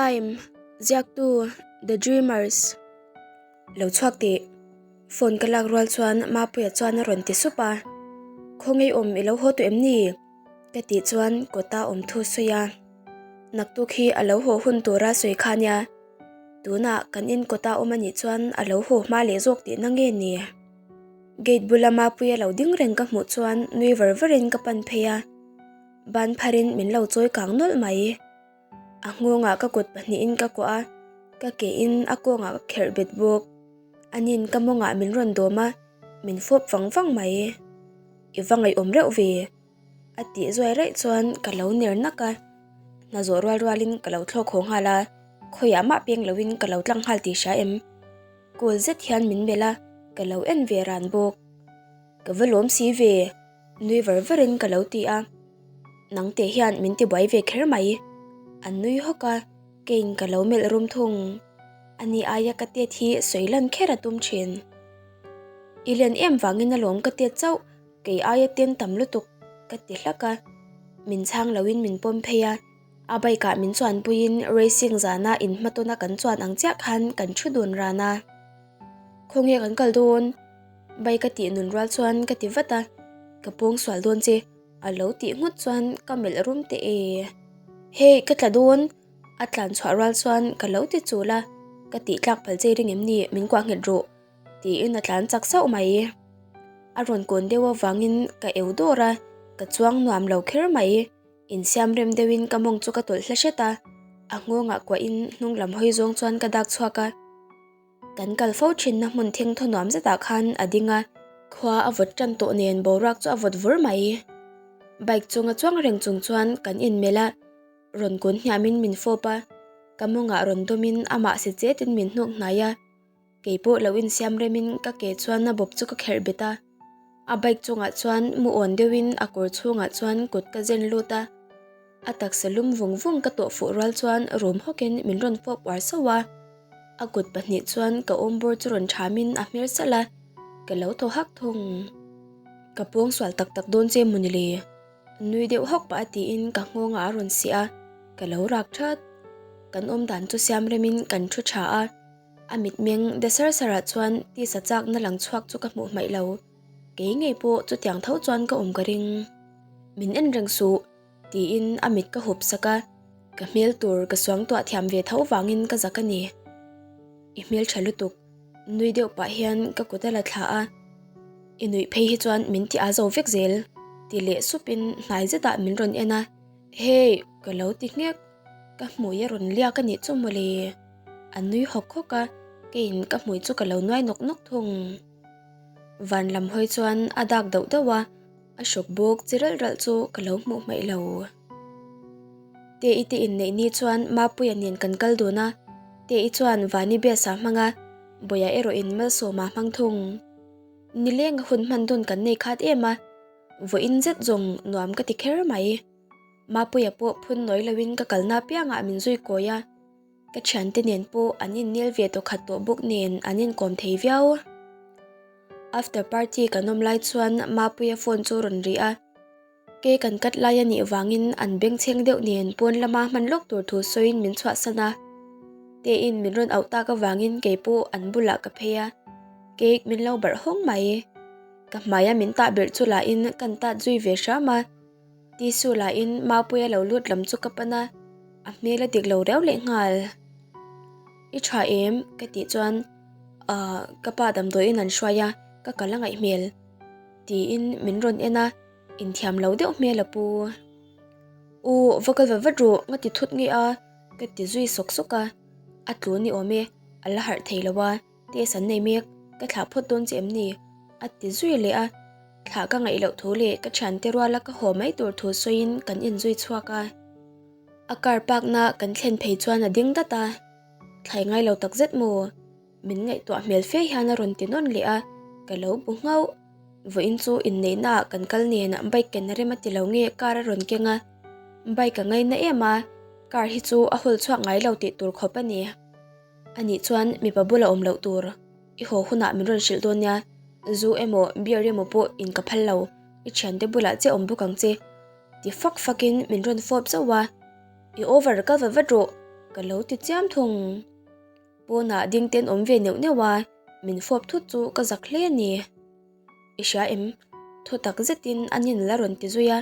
Time, Ziaktu, The Dreamers. Lo chhuak tih. Phone ka lak rual chuan Mapuia chuan a rawn ti sup a. Khawngaih awm i lo haw tawh em ni? Ka tih chuan kawta awm thu sawi a. Naktuk hi a lo haw hun tura sawi kha nia. Tunah kan in kawta awm a nih chuan a lo haw hma leh zawk tihna nge ni? Gate bula Mapuia lo ding reng ka hmuh chuan nui var varin ka pan phei a. Ban pharin min lo chawi kang nawlh mai. A nghawngah ka kut pahnihin ka kuah a, ka kein a kawngah ka kherh bet bawk. Anin ka mawngah min rawn dawm a, min fawp vang vang mai. I va ngaihawm reuh ve. A tih zuai raih chuan ka lo ner nak a, hna zawh rual rualin ka lo thlawk haw nghal a, khawiah mah peng loin ka lo tlang nghal tih hria em? Kawl zet hian min melh a, ka lo en ve ran bawk. Ka va lawm si ve, nui var varin ka lo ti a. Nang teh hian min ti buai ve kher mai. An nui hawk a, keiin ka lo melh rum thung. Ani aia ka tet hi sawi lan kher a tum thin. I len em vangin alawm ka tet chauh. Kei aia ten tam lutuk ka ti hlak a, min chhang loin min pawm phei a, a bike ah min chuanpuiin racing zana inhmatawna kan chuan ang chiah khan kan thu dun ran a. Khawnge kan kal dawn? Bike a tih nun rual chuan ka ti vat a, ka pawng sual dawn che a lo tih nghut chuan ka melh rum teh e. Hey ka tla dawn! A tlan chhuah rual chuan ka lo ti chul a, ka tih tlak phal che ring em ni min kuah nghet rawh. Tiin a tlan chak sauh mai. A rawn kawn deuh avangin ka eu dawr a, ka chuang nuam lo kher mai. Insiam rem deuhin ka mawng chu ka tawlh hla hret a, a nghawngah kuahin hnung lam hawi zawng chuan ka dak chhuak a. Kan kal fo thinna hmun thing thaw nuam zetah khan a ding a, khua a vawt tan tawh nen boruak chu a vawt vur mai. Bike chunga chuang reng chung chuan kan inmelh a, rawn kun hniamin min fawp a, ka mawngah rawn dawmin amah si chetin min hnuk hnai a. Kei pawh lo insiam remin ka ke chuan a bawp chu ka kherh bet a, a bike chungah chuan mu awn deuhin a kawr chhungah chuan kut ka zen lut a, a taksa lum vung vung ka tawh fuh rual chuan rum hawkin min rawn fawp uar sauh a, a kut pahnih chuan ka awm bawr chu rawn thamin a hmer salh a, ka lo thaw hak thung. Ka pawng sual tak tak dawn che mawni le? Nui deuh hawk pah a tiin ka nghawngah a rawn sih a, ka lo rak that. Kan awm dan chu siam remin kan thu tha a. A mitmeng de sar sar ah chuan tisa chakna lang chhuak chu ka hmuh hmaih lo. Kei ngei pawh chutiang tho chuan ka awm ka ring. Min en reng suh, tiin a mit ka hup sak a, ka hmel tur ka suangtuah thiam ve tho vangin ka zak a ni. I hmel tha lutuk, nui deuh pah hian ka kut a la thla a. I nuih phei hi chuan min ti a zo vek zel, ti leh supin hnai zetah min rawn en a, Hey, ka lo ti nghek. Ka hmui a rawn liak a nih chu mawle. A nui hawk hawk a, keiin ka hmui chu ka lo nuai nawk nawk thung. Van lam hawi chuan a dak dauh dauh a, a hrawk bawk chi ralh ralh chu ka lo hmuh hmaih lo. Te-i te inneih ni chuan Mapuia nen kan kal dun a, Te-i chuan Vani Biasa hmang a, Bawia erawhin Malsawma hmang thung. Nileng a hun hman dawn kan nei khat em a, vawiin zet zawng nuam ka ti kher mai. Mapuia pawh phun nawi loin ka kalna apiangah min zui kawi a, ka thiante nen pawh an innel ve tawh khat tawh bawk nen an inkawm thei viau. After party kan awm lai chuan Mapuia phone chu rawn ri a, ke kan cut lai a nih vangin an bengchheng deuh nen pawn lama hman lawk tur thu sawiin min chhuahsan a, Tein min rawn auh tak avangin kei pawh an bulah ka phei a, cake min lo barh hawng mai. Ka hmaia min tah berh chu lahin kan tat zui ve hram a. Tissue lahin Mapuia lo lut lam chu ka pan a, a hmel a dik lo riau leh nghal. I tha em? ka tih chuan Ahh ka pa damdawiin an hruai a, ka kal a ngaih hmel. Tiin min rawn en a, inthiam lo deuh hmel a pu. U va kal vat vat rawh nga ti thut nge a ka ti zui sawk sawk a, a tlu ni awm e, a la harh thei lo a. Test an nei mek, ka thlah phawt dawn che em ni? A ti zui leh a, thlah ka ngaih loh thu leh ka thiante ruala ka haw mai tur thu sawiin kan inzui chhuak a. A car park na kan thlen phei chuan a ding dat a, thlai ngai lo tak zet maw? Min ngaihtuah hmel fe hian a rawn ti nawn leh a, ka lo bu nghauh. Vawiin chu inneihna ah kan kal nen bike ken a rem a ti lo nge car a rawn keng a, bike a ngaina em a, car hi chu a hawl chhuak ngai lo tih tur khawp a ni. Anih chuan mipa bula awm loh tur i haw hunah min rawn hrilh dawn nia, zu emaw beer emaw pawh in ka phal lo, i thiante bulah che awm bawk ang che ti fak fakin min rawn fawp zauh a, I over kal vat vat rawh. Ka lo ti chiam thung. Pawnah ding ten awm ve neuh neuh a, min fawp thut chu ka zak hle a ni. I hria em? Thaw tak zetin a nin la rawn ti zui a,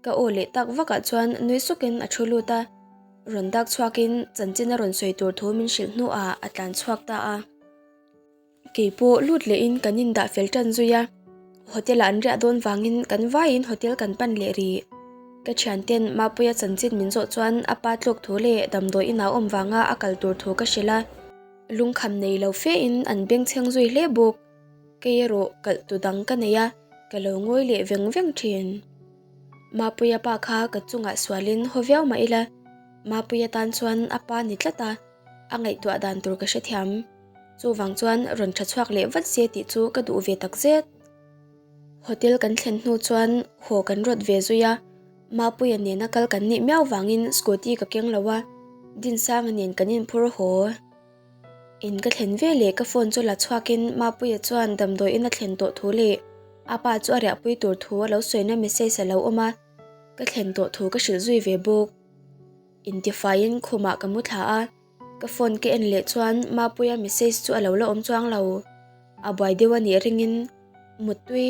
ka aw leh tak vakah chuan nui sukin a thu lut a, rawn dak chhuakin chanchin a rawn sawi tur thu min hrilh hnuah a tlan chhuak ta a. Kei pawh lut lehin kan indah fel tan zui a, hotel ah an riah dawn vangin kan vaiin hotel kan pan leh rih. Ka thianten Mapuia chanchin min zawh chuan a pa tlawk thu leh damdawi inah awm vanga a kal tur thu ka hrilh a, lungkham nei lo fe in an bengchheng zui hle bawk. Kei erawh kalh tu dang ka nei a, ka lo ngawi leh veng veng thin. Mapuia pa kha ka chungah sualin haw viau mah ila, Mapuia tan chuan a pa ni tlat a, a ngaihtuah dan tur ka hrethiam. Chuvang chuan rawn tha chhuak leh vat se tih chu ka duh ve tak zet. Hotel kan thlen hnu chuan haw kan rawt ve zui a, Mapuia nena kal kan nih miau vangin scooty ka keng lo a, Dinsanga nen kan inphur haw. In ka thlen ve leh ka phone chu la chhuakin Mapuia chuan damdawiin a thlen tawh thu leh a pa chu a riahpui tur thu a lo sawina message a lo awm a, ka thlen tawh thu ka hrilh zui ve bawk. Intifaiin khumah ka mu thla a. Ka phone ka en leh chuan Mapuia message chu a lo la awm chuang lo. A buai deuh a nih ringin Muttui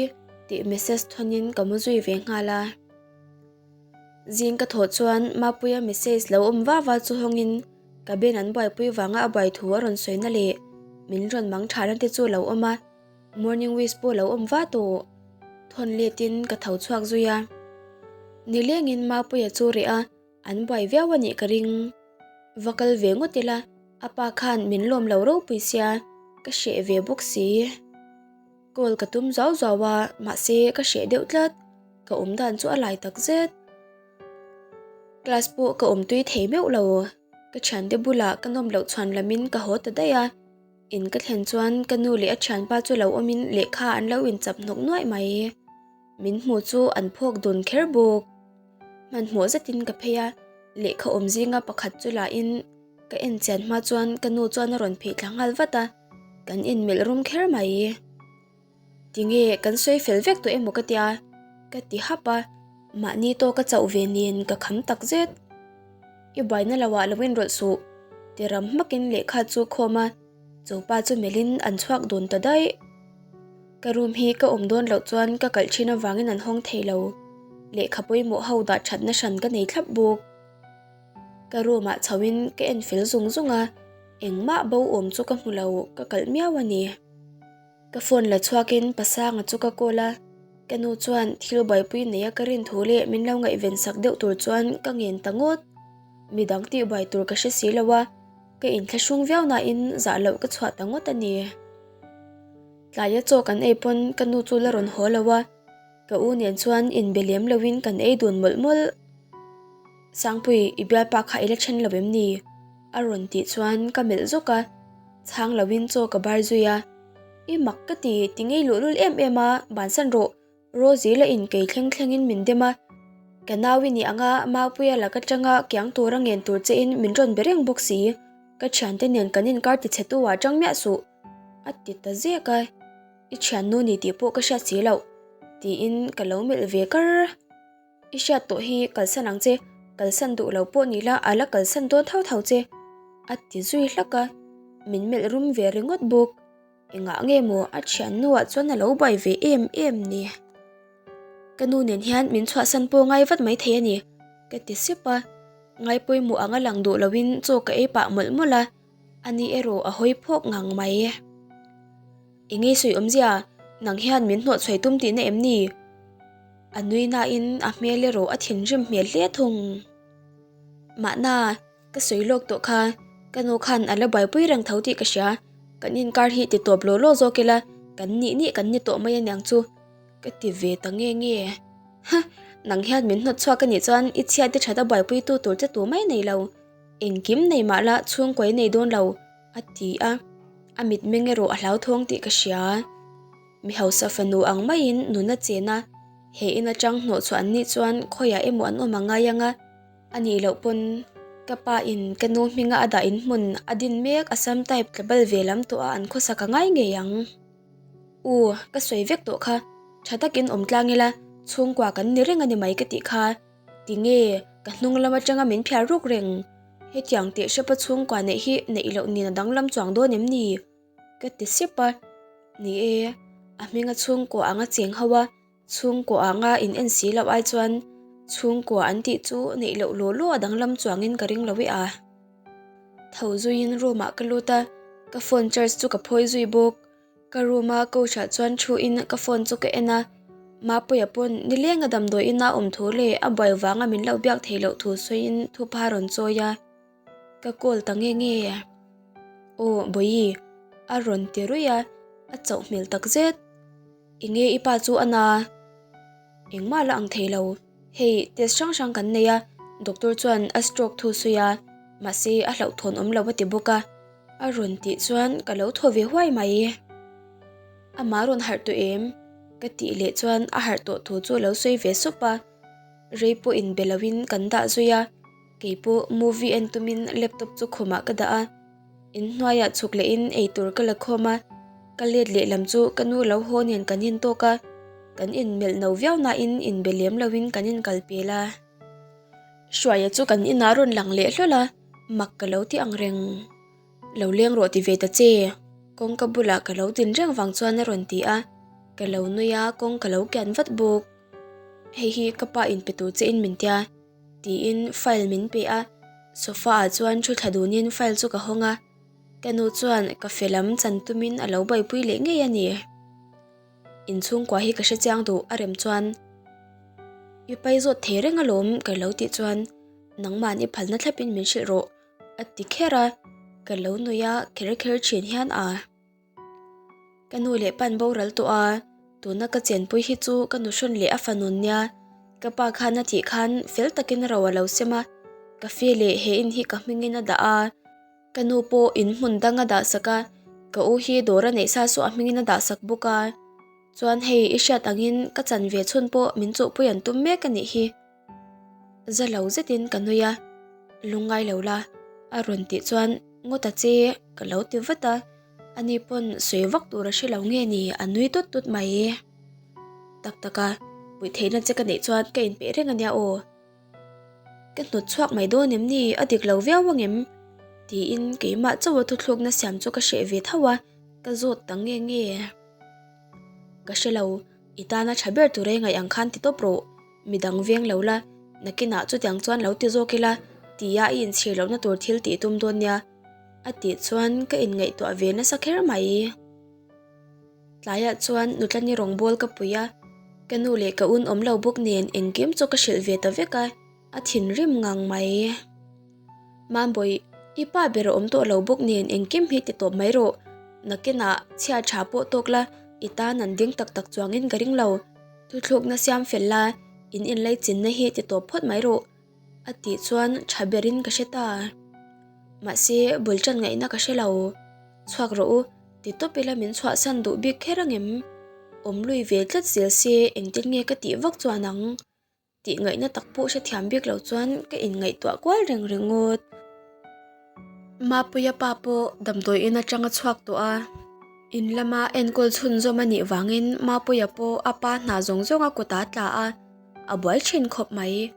tih message thawnin ka mu zui ve nghal a. Zing ka thawh chuan Mapuia message lo awm va va chu hawngin ka ben an buaipui vanga a buai thu a rawn sawina leh min rawn mang thana te chu lo awm a, morning wish pawh lo awm va tawh. Thawn letin ka tho chhuak zui a. Nilengin Mapuia chu reh a. An buai viau a nih ka ring. Va kal ve ngawt ila, a pa khan min lawm lo ropui sia, ka hreh ve bawk si. Call ka tum zau zau a, mahse ka hreh deuh tlat, ka awm dan chu a lai tak zet. Class pawh ka awm tui thei meuh lo, ka thiante bulah ka nawm loh chhuan lamin ka haw ta daih a, in ka thlen chuan ka nu leh a thianpa chu lo awmin lehkha an lo inchap hnawk nuaih mai. Min hmu chu an phawk dun kher bawk. Hmanhmawh zetin ka phei a, lehkha awm zinga pakhat chu lahin ka en chian hma chuan ka nu chuan a rawn phei thla nghal vat a, kan inmelh rum kher mai. Tinge kan sawi fel vek tawh emaw ka tia? Ka ti hap a, mahni tawka chauh ve nen ka kham tak zet. I buaina lo ah lo inrawlh suh, ti ram hmakin lehkha chu khawm a, chopa chu melhin an chhuak dun ta daih. Ka room hi ka awm dawn loh chuan ka kalh thin avangin an hawng thei lo. Lehkha pawimawh ho dah thatna hran ka nei thlap bawk. Ka room ah chho in ka en fel zung zung a, engmah bo awm chu ka hmu lo, ka kalh miau a ni. Ka phone la chhuakin Pasanga chu ka call a, ka nu chuan thil buaipui nei a ka rin thu leh min lo ngaihven sak deuh tur chuan ka ngen ta ngawt. Midang tih buai tur ka hre si lo a, ka inthlahrung viau nain zah loh ka chhuah ta ngawt a ni. Tlaia chaw kan ei pawn ka nu chu la rawn haw lo a, ka u nen chuan inbe lem loin kan ei dun mawlh mawlh. Sangpui, i bialpa kha i la then lo em ni? A rawn tih chuan ka melh zawk a, chhang loin chaw ka bar zui a. I mak ka ti, ti ngei luhlul em em a, bansan rawh. Rosie la in kei thleng thlengin min dem a, ka nau i nih anga Mapuia lak atanga kiang tura ngen tur che in min rawn be reng bawk si, ka thiante nen kan inkar ti chhe tu ah tang miah suh, a ti ta zek a, i thiannu ni tih pawh ka hriat si loh, tiin ka lo melh ve kar. I hriat tawh hi kalsan ang che, kalsan duh lo pawh ni la a la kalsan dawn tho tho che, a ti zui hlak a, min melh rum ve ringawt bawk. Engah nge maw a thiannuah chuan a lo buai ve em em ni? Ka nu nen hian min chhuahsan pawh ngai vat mai thei a ni, ka ti sep a. Ngai pawimawh anga lang duh loin chaw ka ei pah mawlh mawlh a, ani erawh a hawi phawk ngang mai. Engei sawi awmzia, nang hian min hnawhchhuai tum tihna em ni? A nui nain a hmel erawh a thinrim hmel hle thung. Mahna. Ka sawi lawk tawh kha, ka nu khan a la buaipui reng tho tih ka hria, kan inkar hi ti tawp law law zawk ila, kan nih nih kan ni tawh mai aniang chu, ka ti ve ta nge nge. Ha, nang hian min hnawt chhuak a nih chuan i chhiat te that a buaipui tu tur che tu mai nei lo, engkim nei mah la chhungkaw i nei dawn lo, a ti a, a mitmeng erawh a hlauthawng tih ka hria. Mi hausa fanu ang maiin nun a chen a, he in atang hnawh chhuah an nih chuan khawiah emaw an awm a ngai ang a, A nih loh pawn ka pa in ka nu hminga a dah in hmun a din mek Assam type tla bal ve lam tawh a an khawsak a ngai ngei ang. U, ka sawi vek tawh kha, tha takin awm tlang ila, chhungkua kan ni reng a ni mai ka tih kha. Tinge ka hnung lam atanga min phiar ruk reng? Hetiang teh hrepa chhungkua neih hi neih loh nen a danglam chuang dawn em ni? Ka ti sep a. Ni e, a hminga chhungkua anga cheng ho a, chhungkua anga in en si loh ai chuan chhungkua an tih chu neih loh law law a danglam chuangin ka ring lo e a. Tho zuiin room ah ka lut a, ka phone charge chu ka phawi zui bawk. Ka room a couch ah chuan thu in ka phone chu ka en a, Mapuia pawn nileng a damdawi in a awm thu leh a buai vanga min lo biak theih loh thu sawiin thupa a rawn chawi a, ka call ta nge nge. Aw Bawihi a rawn ti ruih a, a chauh hmel tak zet. Enge i pa chu a na? Engmah la ang thei lo. Hei test hrang hrang kan nei a, doctor chuan a stroke thu sawi a, mahse a hlauhthawn awm lo a ti bawk a, a rawn tih chuan ka lo thaw ve huai mai. Amah rawn harh tawh em? Ka tih leh chuan a harh tawh thu chu a lo sawi ve sup a, rei pawh inbe loin kan dah zui a, keipawh movie en tumin laptop chu khumah ka dah a. Inhnuaiah chhuk lehin eitur ka la khawm a, ka let lehlam chu ka nu lo haw nen kan intawk a, kan inmelh no viau nain inbe lem loin kan inkal pel a. Hruaia chu kan inah rawn lang leh hlawl a, mak ka lo ti ang reng. Lo leng rawh ti ve ta che, kawngka bulah ka lo din reng vang chuan a rawn ti a, ka lo nui a, kawng ka lo kian vat bawk. Hei hi ka pa inpe tur che in min tia. Tiin file min pe a, sofa ah chuan thu thla dunin file chu ka hawng a, ka nu chuan cafe lam chan tumin a lo buaipui leh ngei a ni. Inchhungkua hi ka hre chiang duh a rem chuan i pai zawt thei reng alawm ka lo tih chuan nangmahni phalna thlapin min hrilh rawh a ti kher a, ka lo nui a kher kher thin hian a. Ka nu leh pan boral tawh a, tuna ka chenpui hi chu ka nu hrawn leh a fanu nia, ka pa khan a tih khan fel takin ro a lo sem a, ka fe leh he in hi ka hmingin a dah a, ka nu pawh in hmun dang a dah sak a, ka u hi dawr a neih sa saw a hmingin a dah sak bawk a, chuan hei i hriat angin ka chan ve chhun pawh min chuhpui an tum mek a nih hi. Za lo zetin ka nui a, lungngai lo la a rawn tih chuan ngawt a che ka lo ti vat a, ani pawn sawi vak tur a hre lo nge ni a nui tut tut mai. Tak tak a, puih theihna che ka neih chuan ka inpeih reng ania aw. Ka hnawt chhuak mai dawn em ni a dik lo viau ang em? Tiin keimah chauha thuthlukna siam chu ka hreh ve tho a, ka zawt ta nge nge. Ka hre lo, i tana tha ber tur e ngaih ang khan ti tawp rawh. Midang veng lo la, nakinah chutiang chuan lo ti zawk ila tia i inchhir lohna tur thil tih tum dawn nia a tih chuan ka inngaihtuah ve nasa kher mai. Tlaiah chuan Nutlani rawngbâwl ka pui a, ka nu leh ka un awm lo bawk nen engkim chu ka hrilh ve ta vek a, a thinrim ngang mai. Mambawi, i pa ber a awm tawh lo bawk nen engkim hi ti tawp mai rawh, nakinah chhia tha pawh tawk la, i tan an ding tak tak chuangin ka ring lo. Thuthlukna siam fel la, in inlei chinna hi ti tawp phawt mai rawh, a tih chuan tha berin ka hre ta. Mahse, bul tan ngaihna ka hre lo. Chhuak rawh u, ti tawp ila min chhuahsan duh bik kher angem? Awm lui ve tlat zel se engtin nge ka tih vak chuan ang? Tih ngaihna tak pawh hrethiam bik lo chuan ka inngaihtuah kual reng ringawt. Mapuia pa pawh damdawi in atang a chhuak tawh a, in lama enkawl chhunzawm a nih vangin Mapuia pawh a pa hna zawng zawng a kut a tla a, a buai thin khawp mai.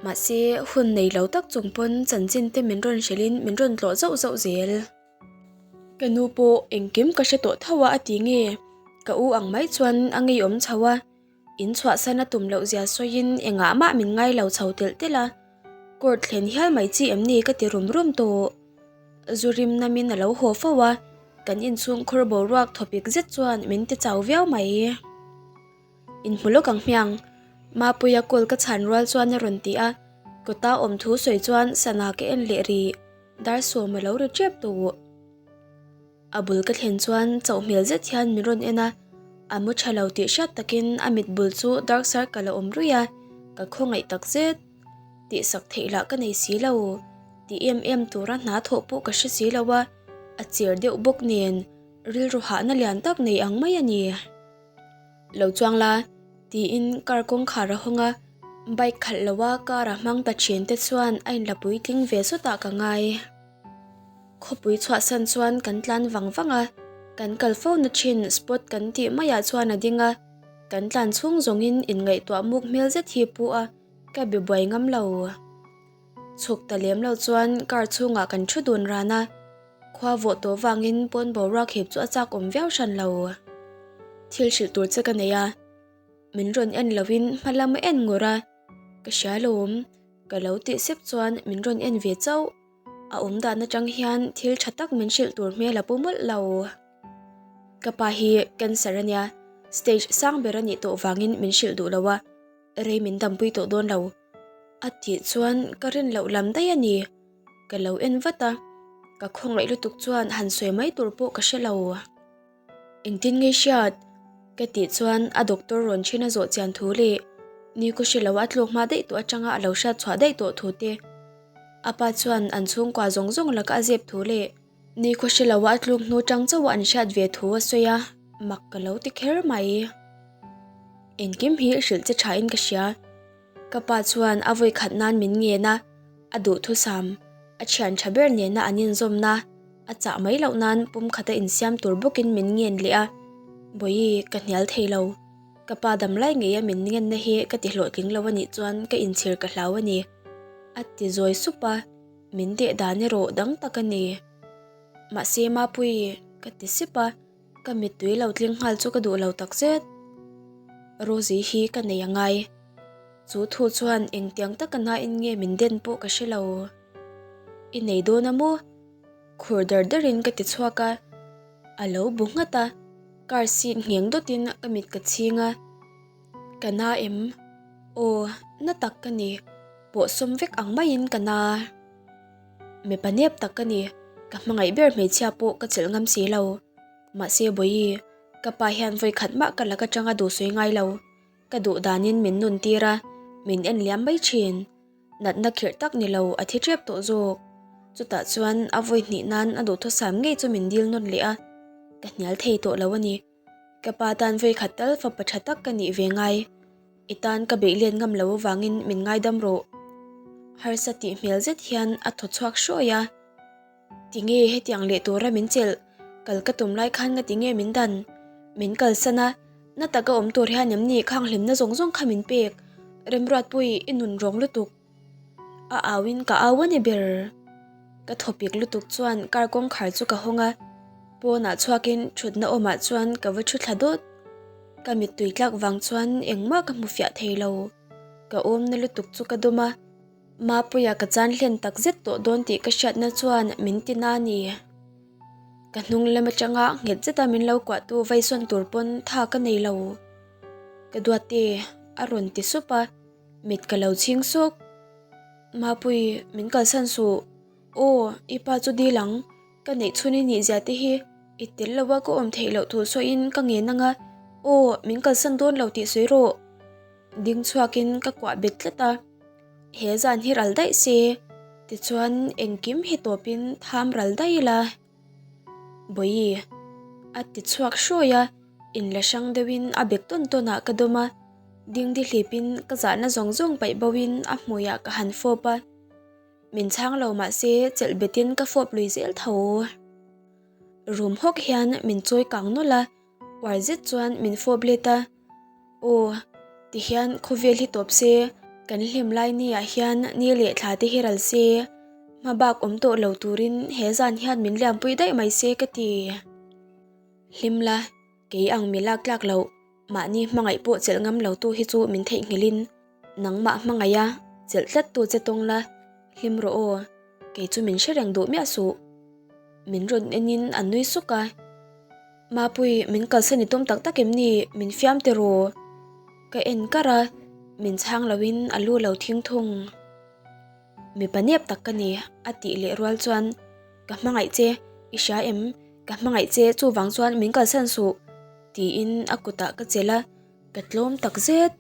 Mahse, hun nei lo tak chung pawn chanchin te min rawn hrilhin min rawn tlawh zauh zauh zel. Ka nu pawh engkim ka hre tawh tho a a ti nge, ka u ang mai chuan a ngeiawm chho a. In chhuahsan a tum loh zia sawiin engah mah min ngai lo chho telh telh a, court thlen hial mai chi em ni ka ti rum rum tawh. Zu rim namin a lo haw fo a, kan inchhung khur boruak thawpik zet chuan min ti chau viau mai. Inhmu lawk ang hmiang, Mapuia call ka chhan rual chuan a rawn ti a, kawta awm thu sawi chuan sana ka en leh rih, dar sawm a lo ri tep tawh. A bul ka thlen chuan chauh hmel zet hian min rawn en a, a mu tha lo tih hriat takin a mit bul chu dark circle a awm ruih a, ka khawngaih tak zet. Tihsak theih lah ka nei si lo, ti em em tura hna thawh pawh ka hre si lo a, a cher deuh bawk nen rilru hahna lian tak nei ang mai a ni. Lo chuang la, tiin car kawngkhar a hawng a, bike khalh loa car a hmang ta thin te chuan a inla puitling ve sawtah ka ngai. Khawpui chhuahsan chuan kan tlan vang vang a, kan kal fo na thin spot kan tih maiah chuan a ding a, kan tlan chhung zawngin inngaihtuah muk hmel zet hi pu a, ka be buai ngam lo. Chhuk ta lem lo chuan car chhungah kan thu dun ran a, khua vawh tawh vangin pawn boruak hip chu a chak awm viau hran lo. Thil hrilh tur che ka nei a, min rawn en lovin hma lam a en ngur a, ka hria lawm, ka lo tih sep chuan min rawn en ve chauh. A awm dan atang hian thil tha tak min hrilh tur hmel a pu mawlh lo. Ka pa hi cancer a nia, stage sang ber a nih tawh vangin min hrilh duh lo a, rei min dampui tawh dawn lo. A tih chuan ka rin loh lam daih a ni. Ka lo en vat a, ka khawngaih lutuk chuan han sawi mai tur pawh ka hre lo. Engtin nge hriat? Ka tih chuan a doctor rawn ṭhin a zawh chian thu leh ni ka hre lo a tluk hma daih tawh aṭanga a lo hriat chhuah daih tawh thu te, a pa chuan an chhungkua zawng zawng laka a zep thu leh ni khaw hre lo a tluk hnu ṭang chauh a an hriat ve thu a sawi a, mak ka lo ti kher mai. Engkim hi hrilh che ṭhain ka hria. Ka pa chuan a vawi khat nan min ngen a, a duhthusam, a thian tha ber nena an inzawmna a chah mai loh nan pum khata insiam tur bawkin min ngen leh a, Bawihi, ka hnial thei lo. Ka pa dam lai ngeia min ngenna hi ka ti hlawhtling lo a nih chuan ka inchhir ka hlau a ni, a ti zawi sup a, min deh dan erawh dang tak a ni. Mahse Mapui, ka ti sip a. Ka mittui lo tling nghal chu ka duh lo tak zet. Rosie hi ka nei a ngai. Chu thu chuan engtiang taka nain nge min den pawh ka hre lo. I nei dawn a maw? Khur dar darin ka ti chhuak a. A lo bu nghat a, car seat ngheng dawtin ka mit ka chhing a. Ka na em? Aw, na tak ka ni. Pawhsawm vek ang maiin ka na. Mipa nep tak ka ni, ka hmangaih ber hmeichhia pawh ka chelh ngam si lo. Mahse Bawihi, ka pa hian vawi khat mah ka lak atanga duh sawi ngai lo. Ka duh danin min nun tir a, min en liam mai thin. Natna khirh tak ni lo, a thi tep tawh zawk. Chutah chuan a vawi hnih nan a duhthusam ngei chu min dil nawn leh a, ka hnial thei tawh lo a ni. Ka pa tan vawi khat tal fapa tha tak ka nih ve ngai. I tan ka beih let ngam lo avangin min ngaidam rawh. Harsa tih hmel zet hian a thaw chhuak hruai a. Tinge hetiang leh tura min chelh, kal ka tum lai khan nga tinge min dan? Min kalsan a, na taka awm tur hian em ni khang hlimna zawng zawng kha min pek? Remruatpui, i nun rawng lutuk. A au in ka au a ni ber. Ka thawpik lutuk chuan car kawngkhar chu ka hawng a, pawnah chhuakin thutna awmah chuan ka va thu thla dawt. Ka mittui tlak vang chuan engmah ka hmu fiah thei lo. Ka awmna lutuk chu ka dawm a, Mapuia ka chan hlen tak zet tawh dawn tih ka hriatna chuan min ti na a ni. Ka hnung lam atanga nghet zeta min lo kuahtu veisawn tur pawn tha ka nei lo. Ka duat e, a rawn ti sup a. Mit ka lo chhing sawk. Mapui, min kalsan suh. Aw, i pa chu dil ang. Ka neih chhun i nih zia te hi i tel lo a ka awm theih loh thu sawiin ka ngen ang a. Aw, min kalsan dawn lo tih sawi rawh. Ding chhuakin ka kuah bet tlat a. He zan hi ral daih se, tichuan engkim hi tawpin tham ral daih ila. Bawihi, a ti chhuak hruai a, inla hrang deuhin a bek tawn tawn ah ka dawm a, dingdi hlipin ka zahna zawng zawng paih bo in a hmuiah ka han fawp a, min chhang lo mah se chelh betin ka fawp lui zel tho. Rum hawk hian min chawi kang nawlh a, uar zet chuan min fawp let a. Aw, tihian khawvel hi tawp se, kan hlim lai ni ah hian ni leh thla te hi ral se, hma bak awm tawh lo turin he zan hian min liampui daih mai se ka ti. Hlim la, kei ang mi lak tlak loh, mahni hmangaih pawh chelh ngam lo tu hi chu min theihnghilh in nangmah hmangaih a chelh tlat tu che tawng la, hlim rawh aw, kei chu min hre reng duh miah suh. Min rawn en in a nui suk a. Mapui, min kalsan i tum tak tak em ni? Min fiam teh ru. Ka en kar a, min chhang loin a lu lo thing thung. Mipa nep tak ka ni, a tih leh rual chuan, Ka hmangaih che, i hria em? Ka hmangaih che, chuvang chuan min kalsan suh, tiin a kutah ka chelh a, ka tlawm tak zet.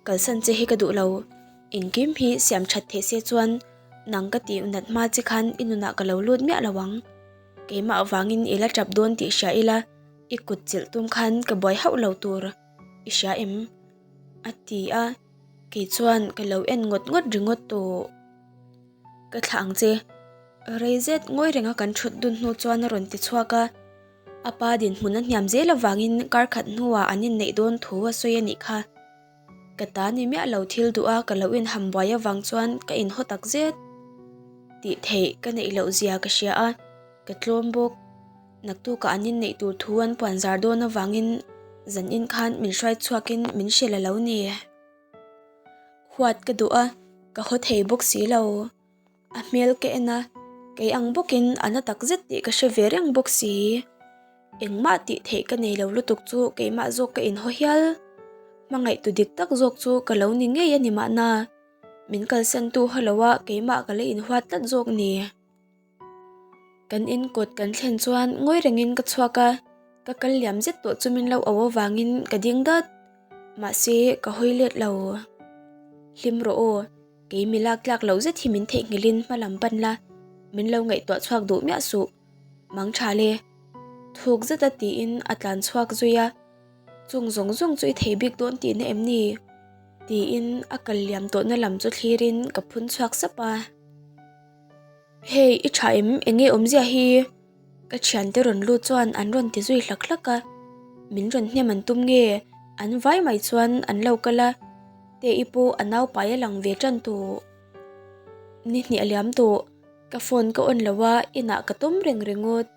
Kalsan che hi ka duh lo, engkim hi siam that theih se chuan nang ka tih nat hma che khan i nunah ka lo lut miah lo ang. Keimah avangin i la tap dawn tih hria ila, i kut chilh tum khan ka buai hauh lo tur i hria em? A ti a, kei chuan ka lo en ngawt ngawt ringawt tawh. Ka thlah ang che. Rei zet ngawi renga kan thut dun hnu chuan a rawn ti chhuak a, a pa dinhmun a hniam zel avangin kar khat hnuah an inneih dawn thu a sawi a nih kha. Ka ta ni miah lo thil duh a ka lo inham buai avang chuan ka inhaw tak zet. Tih theih ka neih loh zia ka hria a, ka tlawm bawk. Naktukah an inneih tur thu an puan zar dawn avangin zanin khan min hruai chhuakin min hrilh a lo ni. Huat ka duh a, ka haw thei bawk si lo. A hmel ka en a, kei ang bawkin a na tak zet tih ka hre ve reng bawk si. Engmah tih theih ka nei lo lutuk chu keimah zawk ka inhaw hial. Hmangaihtu dik tak zawk chu ka lo ni ngei a ni mahna. Min kalsan tu haw lo a keimah ka la inhuat tlat zawk ni. Kan in kawt kan thlen chuan ngawi rengin ka chhuak a, ka kal liam zet tawh chu min lo auh avangin ka ding dat. Mahse ka hawi let lo. Hlim rawh aw, kei mi lak tlak loh zet hi min theihnghilhin hma lam pan la, min lo ngaihtuah chhuak duh miah suh. Mang tha le. Thuk zeta tiin a tlan chhuak zui a, Chung zawng zawng chu i thei bik dawn tihna em ni? Tiin a kal liam tawhna lam chu thlirin ka phun chhuak sap a. Hei i tha em? Enge awmzia hi? Ka thiante rawn lut chuan an rawn ti zui hlak hlak a, min rawn hnem an tum nge? An vai mai chuan an lo kal a, Te-i pawh a naupai a lang ve tan tawh. Ni hnih a liam tawh, ka phone ka on lo a, inah ka tawm reng ringawt.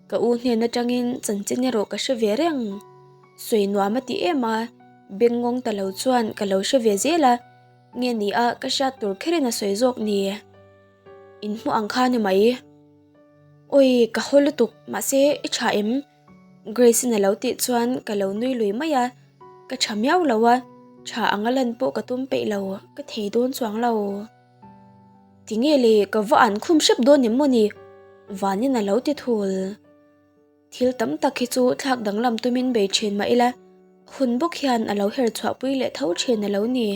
Ka u hnen atangin chanchin erawh ka hre ve reng. Sawi nuam a ti em a, beng ngawng ta lo chuan ka lo hre ve zel a, nge ni a ka hriat tur kherin a sawi zawk ni. In hmu ang kha ni mai. Awi ka haw lutuk mahse i tha em? Grace in a lo tih chuan ka lo nui lui mai a, ka tha miau lo a, tha anga lan pawh ka tum peih lo, ka thei dawn chuang lo. Tinge le ka va an khum hrep dawn em maw ni? Vanin a lo ti thul. Thil tam tak hi chu thlak danglam tumin bei thin mah ila, hun bawk hian a lo her chhuahpui leh tho thin a lo ni.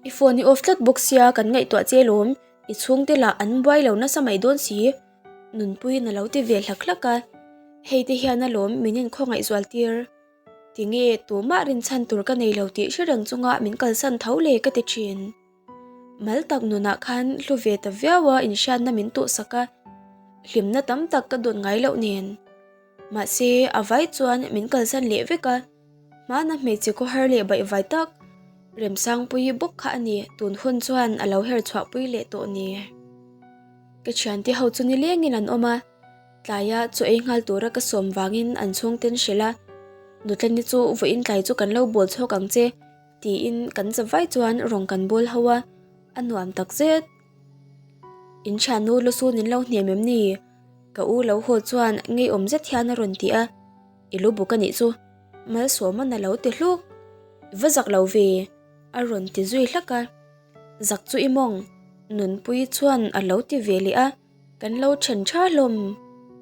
I phone i off tlat bawk sia kan ngaihtuah che lawm, i chhungte lah an buai lo nasa mai dawn si, Nunpuiin a lo ti ve hlak hlak a, hei te hian alawm min inkhawngaih zual tir. Tinge tumah rinchhan tur ka nei lo tih hre reng chunga min kalsan tho le ka ti thin. Mal tak nunah khan hlu ve ta viau a inhriatna min tuhsak a, hlimna tam tak ka dawn ngai loh nen. Mahse, a vai chuan min kalsan leh vek a, hmana hmeichhe khawhar leh baihvai tak Remsangpuii bawk kha a ni tun hun chuan a lo her chhuahpui leh tawh ni. Ka thiante ho chu nilengin an awm a, tlaia chaw ei nghal tura ka sawm vangin an chhungten hrilh a, Nutlani chu vawiin tlai chu kan lo bawl chhawk ang che. Tiin kan za vai chuan rawng kan bawl ho a, a nuam tak zet. In thiannu lusun in lo hnem em ni? Ka u lo haw chuan ngeiawm zet hian a rawn ti a, I lu buk a nih chu, Malsawman a lo ti hluk. I va zak lo ve, a rawn ti zui hlak a. Zak chu i mawng, Nunpuii chuan a lo ti ve leh a, kan lo then tha hlawm.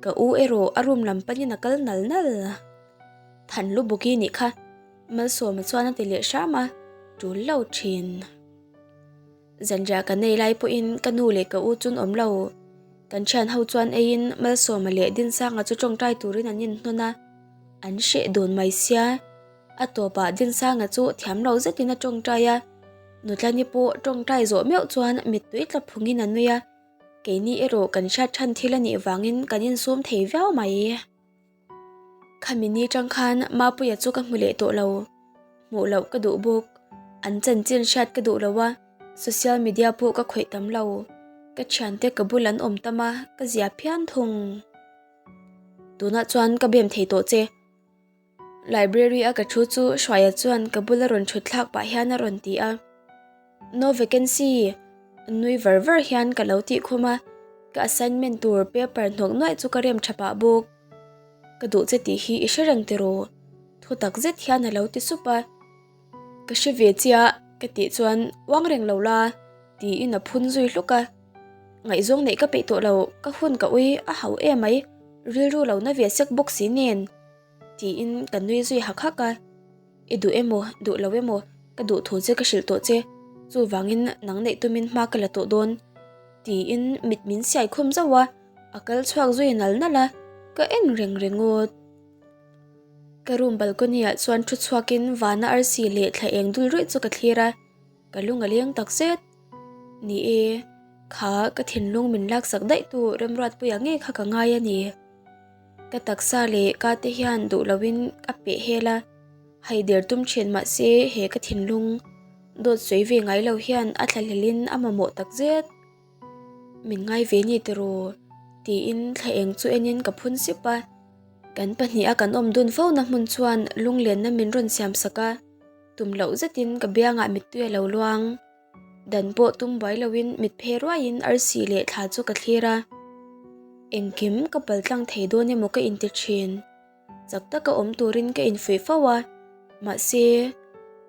Ka u erawh a room lam panin a kal nal nal. Than lu buki nih kha. Malsawma chuan a ti leh hram a, tul lo thin. Zanriah kan ei lai pawhin ka nu leh ka u chun awm lo. Kan thian ho chuan eiin Malsawma leh Dinsanga chu tawngtai turin an inhnawn a, an hreh dun mai sia. A tawpah Dinsanga chu thiam lo zetin a tawngtai a, Nutlani pawh tawngtai zawh meuh chuan mittui tla phungin a nui a, keini erawh kan hriat than thil a nih vangin kan insum thei viau mai. Khami ni tang khan Mapuia chu ka hmu leh tawh lo. Hmuh loh ka duh bawk. An chanchin hriat ka duh lo a, social media pawh ka khawih tam lo. Ka thiante ka bul an awm tam a, ka zia phian thung. Tunah chuan ka bem thei tawh che. Library a ka thu chu Hruaia chuan ka bula rawn thut thlak pah hian a rawn ti a. No vacancy! Nui var var hian ka lo tih khum a, ka assignment tur paper hnawk nuaih chu ka rem tha pah bawk. Ka duh che tih hi i hre reng tiraw? Thu tak zet hian a lo ti sup a. Ka hre ve chiah ka tih chuan uang reng lo la tiin a phun zui hluk a. Ngaihzawng neih ka peih tawh lo, ka hun ka ui a hau em mai, rilru lo na ve sek bawk si nen tiin ka nui zui hak hak a. I duh emaw, duh lo emaw, ka duh thu che ka hrilh tawh che, chuvangin nang neih tumin hma ka la tawh dawn, tiin mit min siai khum zauh a, a kal chhuak zui nal nal a, ka en reng ringawt. Ka room balcony ah chuan thu chhuakin vana arsi leh thla eng dul ruih chu ka thlir a, ka lung a leng tak zet. Ni e, kha ka thinlung min laksak daih tu Remruatpuia ngei kha ka ngai a ni. Ka taksa leh ka te hian duh loin a peh hel a. Haider tum thin mahse he ka thinlung dawt sawi ve ngai lo hian a thlahlelin a mamawh tak zet. Min ngai ve ni tiraw? tiin thla eng chu enin ka phun sip a. Kan pahniha kan awm dun fo na hmun chuan lunglenna min rawn siam sak a, tum loh zetin ka biangah mittui a lo luang. Dan pawh tum buai loin mit phe ruaiin arsi leh thla chu ka thlir a. Engkim ka paltlang thei dawn emaw ka inti thin. Chak taka awm turin ka infuih fo a, mahse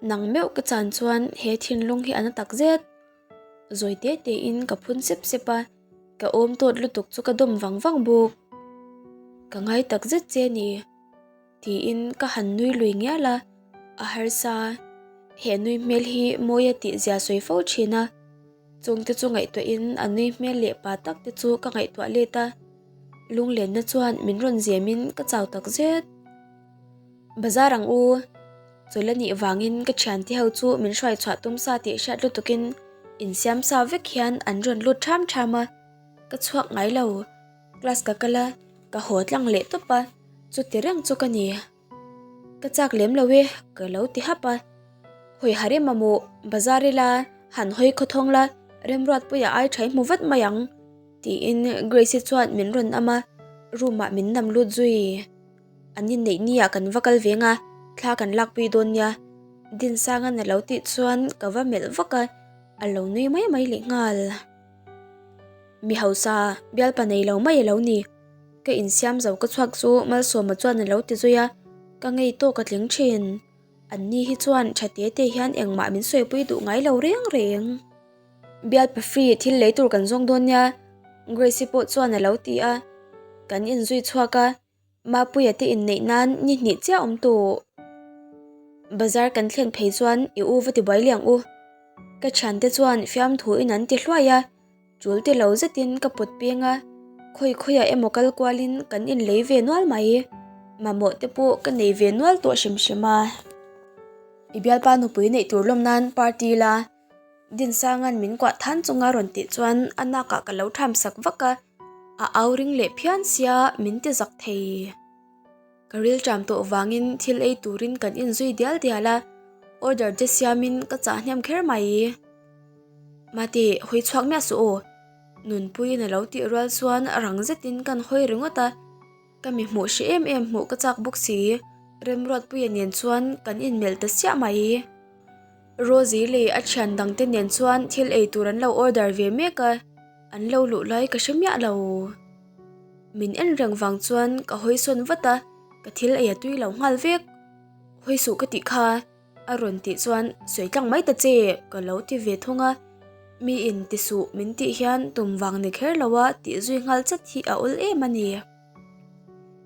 nang meuh ka chan chuan he thinlung hi a na tak zet. Zawi te tein ka phun sep sep a, ka awm tawt lutuk chu ka dawm vang vang bawk. Ka ngai tak zet che ni. Tiin ka han nui lui ngial a, a harsa. He nui hmel hi mawi a tih zia sawi fo thin a, chungte chu ngaihtuahin a nui hmel leh pa tak te chu ka ngaihtuah let a, lunglenna chuan min rawn zemin ka chau tak zet. Bazar ang u, chawlh a nih vangin ka thiante ho chu min hruai chhuah tum sa tih hriat lutukin insiam sa vek hian an rawn lut ṭham ṭham a, ka chhuak ngai lo. Class ka kal a, ka haw tlang leh tawp a, chuti reng chu ka ni. Ka chak lem lo e, ka lo ti hap a. Hawi har em amaw, bazar ila, han hawi khawthawng la, Remruatpuia ai tha i hmu vat mai ang, tiin Grace-i chuan min rawn am a, room ah min nam lut zui. An inneih ni ah kan va kal ve nga, thla kan lakpui dawn nia, Dinsanga'n a lo tih chuan ka va melh vak a, a lo nui mai mai leh nghal. Mi hausa, bialpa nei lo mai a lo ni. Ka insiam zo ka chhuak chu Malsawma chuan a lo ti zui a, ka ngei tawk a tling thin. An ni hi chuan tha te te hian engmah min sawipui duh ngai lo reng reng. Bialpa free thil lei tur kan zawng dawn nia, Grace-i pawh chuan a lo ti a. Kan inzui chhuak a, Mapuia te inneih nan ni hnih chiah awm tawh. Bazar kan thlen phei chuan i u va ti buai liang u. Ka thiante chuan fiamthu in an ti hluai a, tul ti lo zetin ka pawt peng a, khawi khawiah emaw kal kualin kan inlei ve nual mai. Mamawh te pawh ka nei ve nual tawh hrim hrim a. I bialpa nupui neih tur lawm nan party la, Dinsanga'n min kuah than chunga rawn tih chuan a nakah ka lo tham sak vak a. A au ring leh phian sia min ti zak thei. Ka ril ṭam tawh vangin thil ei turin kan inzui dial dial a, order te siamin ka chah hnem kher mai. Mate, hawi chhuak miah suh aw. Nunpuiin a lo tih rual chuan rang zetin kan hawi ringawt a, ka mi hmuh hre em em hmuh ka chak bawk si. Remruatpuia nen chuan kan inmelh ta siah mai. Rosie leh a thian dangte nen chuan thil ei tur an lo order ve mek a. An lo luh lai ka hre miah lo. Min en reng vang chuan ka hawi sawn vat a, ka thil ei a tui lo nghal vek. Hawi suh ka tih kha, a rawn tih chuan sawi tlang mai ta che ka lo ti ve thung a. Mi in ti suh min tih hian tum vang ni kher lo a tih zui nghal chat hi a awl em a ni.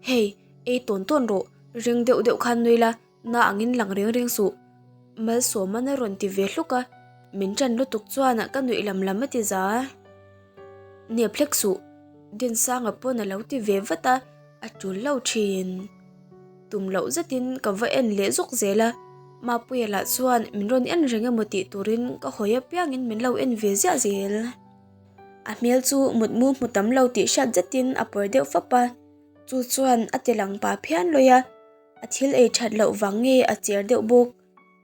Hei, ei tawn tawn rawh, ring deuh deuh khan nui la, Na angin lang reng reng suh. Malsawman a rawn ti ve hluk a, min ṭan lutuk chuan ka nuih lam lam a ti za. Nep hlek suh, Dinsanga pawn a lo ti ve vat a, a ṭul lo ṭhin. Tum loh zetin ka va en leh zawk zel a, Mapuia lah chuan min rawn en reng emaw tih turin ka hawi apiangin min lo en ve ziah zel. A hmel chu mutmu hmu tam lo tih hriat zetin a pawr deuh fap a, chu chuan a ti lang pah phian lawi a. A thil ei that loh vang nge a cher deuh bawk.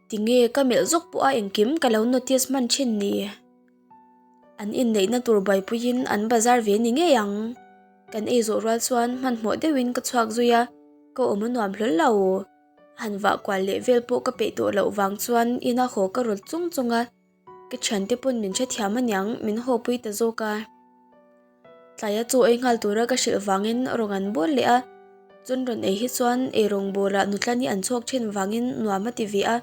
Tinge ka melh zawk pawh a engkim ka lo notice hman thin ni. An inneihna tur buaipuiin an bazar ve ni ngei ang. Kan ei zawh rual chuan hmanhmawh deuhin ka chhuak zui a, ka awm a nuam hlawl lo. Han vah kual leh vel pawh ka peih tawh loh vang chuan ina haw ka rawt chung chung a. Ka thiante pawn min hrethiam aniang min haw pui ta zawk a. Tlaia chaw ei nghal tura ka hrilh vangin rawn an bawl leh a, chun rawn ei hi chuan ei rawng bawlah nutlani an chhuak thin vangin nuam a ti ve a,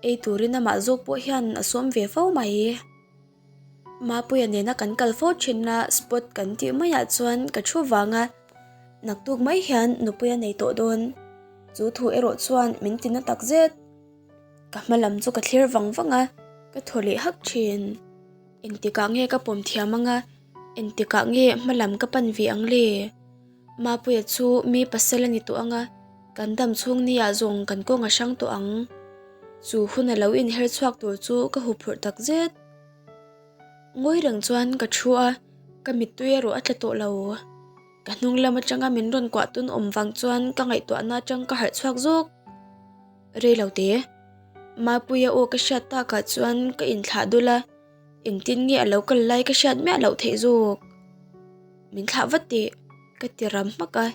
ei turin amah zawk pawh hian a sawm ve fo mai. Mapuia nena kan kal fo thinna spot kan tih maiah chuan ka thu vang a, naktuk mai hian nupui a nei tawh dawn. Chu thu erawh chuan min ti na takzet. Ka hma lam chu ka thlir vang vang a, ka thaw leh hak thin. Engtikah nge ka pawm thiam ang a, engtikah nge hma lam ka pan ve ang le? Mapuia chu mi pasal a ni tawh ang a, kan dam chhung nia zawng kan kawng a hrang tawh ang. Chu hun a lo inher chhuak tur chu ka huphurh tak zet. Ngawi reng chuan ka thu a, ka mittui erawh a tla tawh lo. Ka hnung lam atanga min rawn kuah tun awm vang chuan ka ngaihtuahna atang ka harh chhuak zawk. Rei lo te. Mapuia aw ka hriat takah chuan ka inthlah dul a, engtin nge a lo kal lai ka hriat miah loh theih zawk. Min thlah vat teh, ka ti ram hmak a,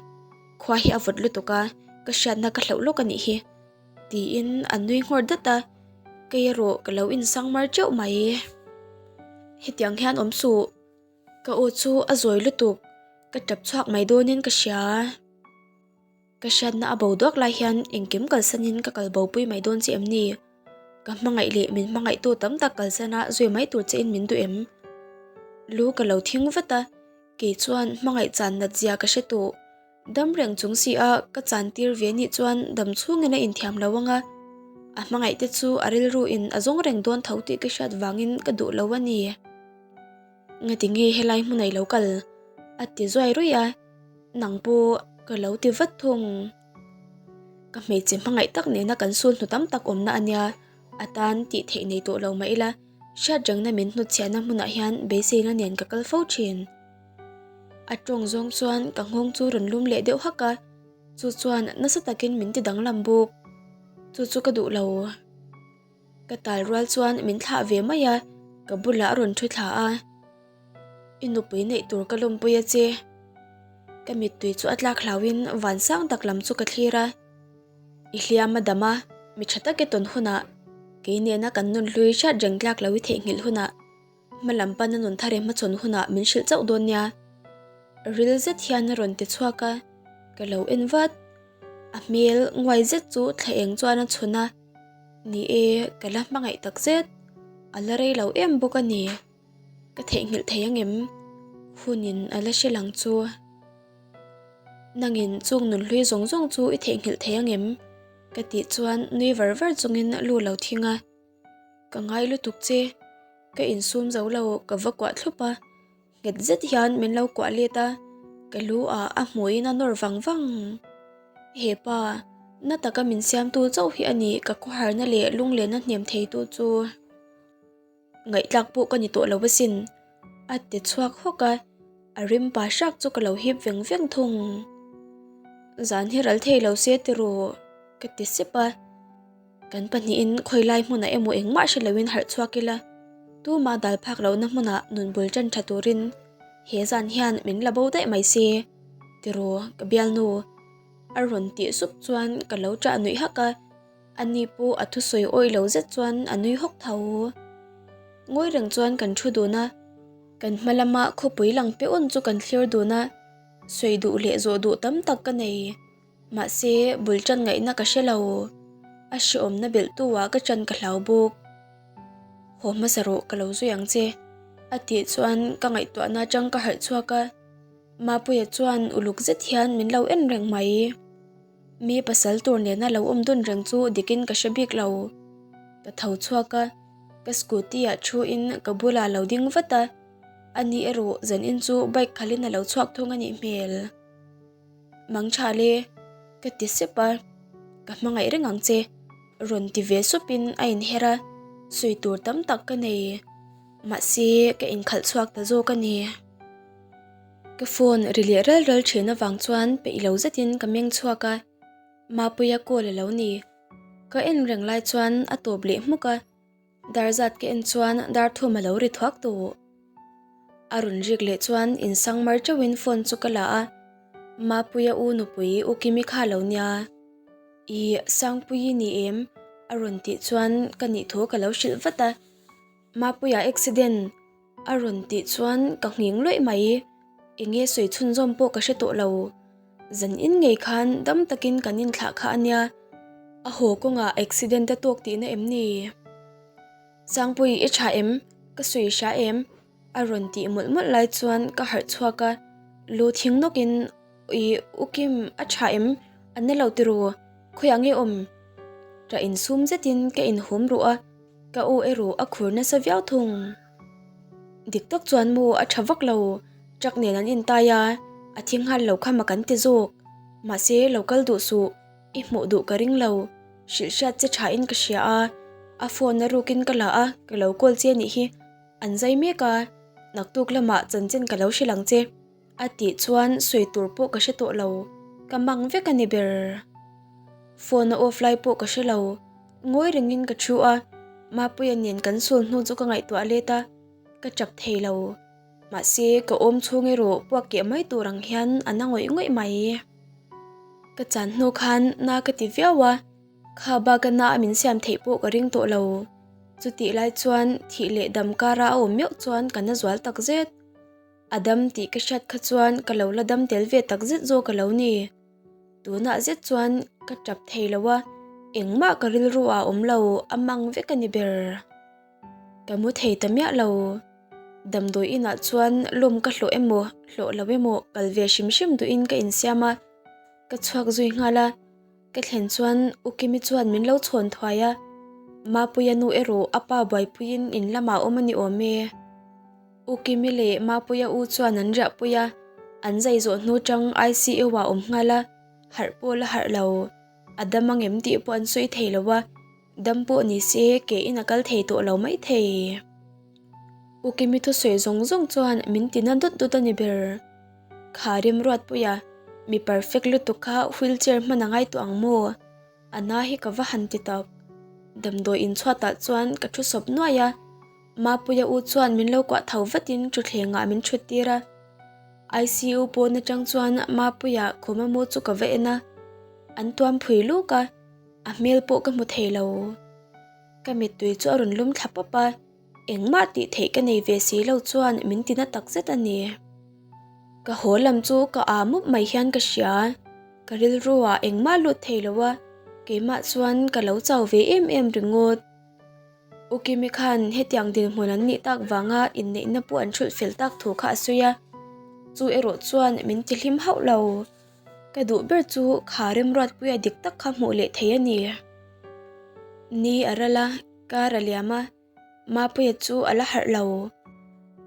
khua hi a vawt lutuk a, ka hriatna ka hlauh lawk a nih hi. Tiin a nui nghawr dat a, kei erawh ka lo insang mar teuh mai. Hetiang hian awm suh, ka aw chu a zawi lutuk, ka tap chhuak mai dawnin ka hria. Ka hriatna a bo duak lai hian engkim kalsanin ka kal bopui mai dawn che em ni? Ka hmangaih leh min hmangaihtu tam tak kalsana zui mai tur chein min duh em? Lu ka lo thing vat a, kei chuan hmangaih chan nat zia ka hre tawh. Dam reng chung si a ka chan tir ve nih chuan dam chhungin a inthiam lo ang a, a hmangaih te chu a rilru in a zawng reng dawn tho tih ka hriat vangin ka duh lo a ni. Ngati nge helai hmun a i lo kal? A ti zuai ruih a, nang pawh ka lo ti vat thung. Ka hmeichhe hmangaih tak nena kan sul hnu tam tak awmna a nia, a tan tih theih nei tawh lo mah ila, hriat rengna min hnutchhiahna hmunah hian beiseina nen ka kal fo thin. A tawng zawng chuan ka nghawng chu rawn lum leh deuh hak a, chu chuan nasa takin min ti danglam bawk. Chu chu ka duh lo. Ka tal rual chuan min thlah ve mai a, ka bulah a rawn thu thla a. I nupui neih tur ka lawmpui a che. Ka mittui chu a tlak hlauhin van sang tak lam chu ka thlir a. I hliam a dam a, mi tha tak i tawn hunah, kei nena kan nun hlui hriat reng tlak lo i theihnghilh hunah, Hma lam pana nun thar i hmachhawn hunah min hrilh chauh dawn nia. Ril zet hian a rawn ti chhuak a, ka lo en vat. A hmel nguai zet chu thla eng chuan a chhun a, ni e, ka la hmangaih tak zet. A la rei lo em bawk a ni. Ka theihnghilh thei angem? Hunin a la hre lang chu. Nangin chung nun hlui zawng zawng chu i theihnghilh thei angem? Ka tih chuan nui var var chungin lu lo thing a. Ka ngai lutuk che, ka insum zo lo ka va kuah thlup a, nghet zet hian min lo kuah let a, ka lu ah a hmuiin a nawr vang vang. He pa, na taka min siamtu chauh hi a ni ka khawharna leh lunglenna hnem theitu chu. Ngaihtlak pawh ka ni tawh lo asin, a ti chhuak hawk a, a rim pa hrak chu ka lo hip veng veng thung. Zan hi ral thei lo se tiraw ka ti sep a. Kan pahnihin khawilai hmunah emaw engmah hre loin harh chhuak ila, tuma dal phak lohna hmunah nun bul tan tha turin he zan hian min la bo daih mai se, tiraw ka bialnu? A rawn tih sup chuan ka lo ṭah nuih hak a, ani pawh a thusawi awih lo zet chuan a nui hawk tho. Ngawi reng chuan kan thu dun a, kan hma lama khawpui lang pe awn chu kan thlir dun a, sawi duh leh zawh duh tam tak ka nei. Mahse, bul ṭan ngaihna ka hre lo. A hreawmna belhtu ah ka ṭan ka hlau bawk. Haw hmasa rawh ka lo zui ang che, a tih chuan ka ngaihtuahna aṭang ka harh chhuak a. Mapuia chuan uluk zet hian min lo en reng mai. Mi pasal tur nena lo awm dun reng chu dikin ka hre bik lo. Ka tho chhuak a, ka scooty ah thu in ka bulah lo ding vat a. Ani erawh zanin chu bike khalhin a lo chhuak thung a nih hmel. Mang tha le, ka ti sep a, ka hmangaih reng ang che, rawn ti ve supin a inher a, sawi tur tam tak ka nei, mahse ka inkhalh chhuak ta zawk a ni. Ka phone ri leh ral ral thin avang chuan peih lo zetin ka meng chhuak a, Mapuia call a lo ni. Ka en reng lai chuan a tawp leh hmuk a. Dar zat ka en chuan dar thum a lo ri thuak tawh. A rawn rik leh chuan insang mar teuhin phone chu ka la a, Mapuia u nupui U Kimi kha lo nia. I Sangpuii ni em? A rawn tih chuan ka nih thu ka lo hrilh vat a. Mapuia accident! A rawn tih chuan ka nghing luaih mai. Enge sawi chhunzawm pawh ka hre tawh lo. Zan in ngei khan dam takin kan inthlah kha a nia. A haw kawngah accident a tawk tihna em ni? Sangpui i tha em? Ka sawi hria em? A rawn tih mawlh mawlh lai chuan ka harh chhuak a. Lu thing nawkin I U Kim a tha em? A na lo tiraw? Khawiah nge awm? Ṭah insum zetin ka inhum ruh a. Ka aw erawh a khur nasa viau thung. Dik tak chuan maw a tha vak lo, truck nen an intai a, a thi nghal lo kha mak an ti zawk. Mahse lo kal duh suh, i hmuh duh ka ring lo, hrilh hriat che tha in ka hria a, a phone a rukin ka la a, ka lo call che anih hi, an zai mek a, naktuk lamah chanchin ka lo hrilh ang che. A tih chuan sawi tur pawh ka hre tawh lo, ka mang vek a ni ber. Phone a off lai pawh ka hre lo. Ngawi rengin ka thu a, Mapuia nen kan sul hnu chu ka ngaihtuah let a, ka tap thei lo. Mahse, ka awm chhung erawh puak keh mai tur ang hian a na ngawih ngawih mai. Ka chan hnu khan na ka ti viau a, kha bak a na a min siam theih pawh ka ring tawh lo. Chutih lai chuan thih leh dam kara a awm meuh chuan ka na zual takzet. A dam tih ka hriat kha chuan ka lo la dam tel ve takzet zawk a lo ni. Tunah zet chuan ka tap thei lo a, engmah ka rilru ah awm lo, a mang vek a ni ber. Ka mu thei ta miah lo. Damdawi inah chuan lawm ka hlawh emaw hlawh lo emaw kal ve hrim hrim duhin ka insiam a, ka chhuak zui nghal a. Ka thlen chuan U Kimi chuan min lo chhawn thuai a, Mapuia nu erawh a pa buaipuiin in lamah awm a ni awm e. U Kimi leh Mapuia u chuan an riahpui a, an zai zawh hnu tang ICU ah awm nghal a, harh pawh la harh lo. A dam ang em tih pawh an sawi thei lo a, dam pawh ni se ke in a kal thei tawh lo mai thei. U Kimi thusawi zawng zawng chuan min ti na dawt dawt a ni ber. Kha Remruatpuia, mi perfect lutuk kha wheelchair hman a ngai tawh ang maw? A na hi ka va han ti tak. Damdawi inchhuatah chuan ka thu sawp nuai a, Mapuia u chuan min lo kuah tho vatin thutthlengah min thut tir a. ICU pawn atang chuan Mapuia khawma mu chu ka va en a, an tuam phui luk a, a hmel pawh ka hmu thei lo. Ka mittui chu a rawn lum thla pawp a, engmah tih theih ka nei ve si lo chuan min ti na tak zet a ni. Ka haw lam chu ka aa mup mai hian ka hria, ka rilru ah engmah lut thei lo a, keimah chuan ka lo chau ve em em ringawt. U Kimi khan hetiang dinhmun an nih tak vanga inneihna pawh an hrulh fel tak thu kha a sawi a, chu erawh chuan min ti hlim hauh lo. Ka duh ber chu kha remruatpuia dik tak kha hmuh leh thei a ni. Ni a ral a, kar a liam a, Mapuia chu a la harh lo.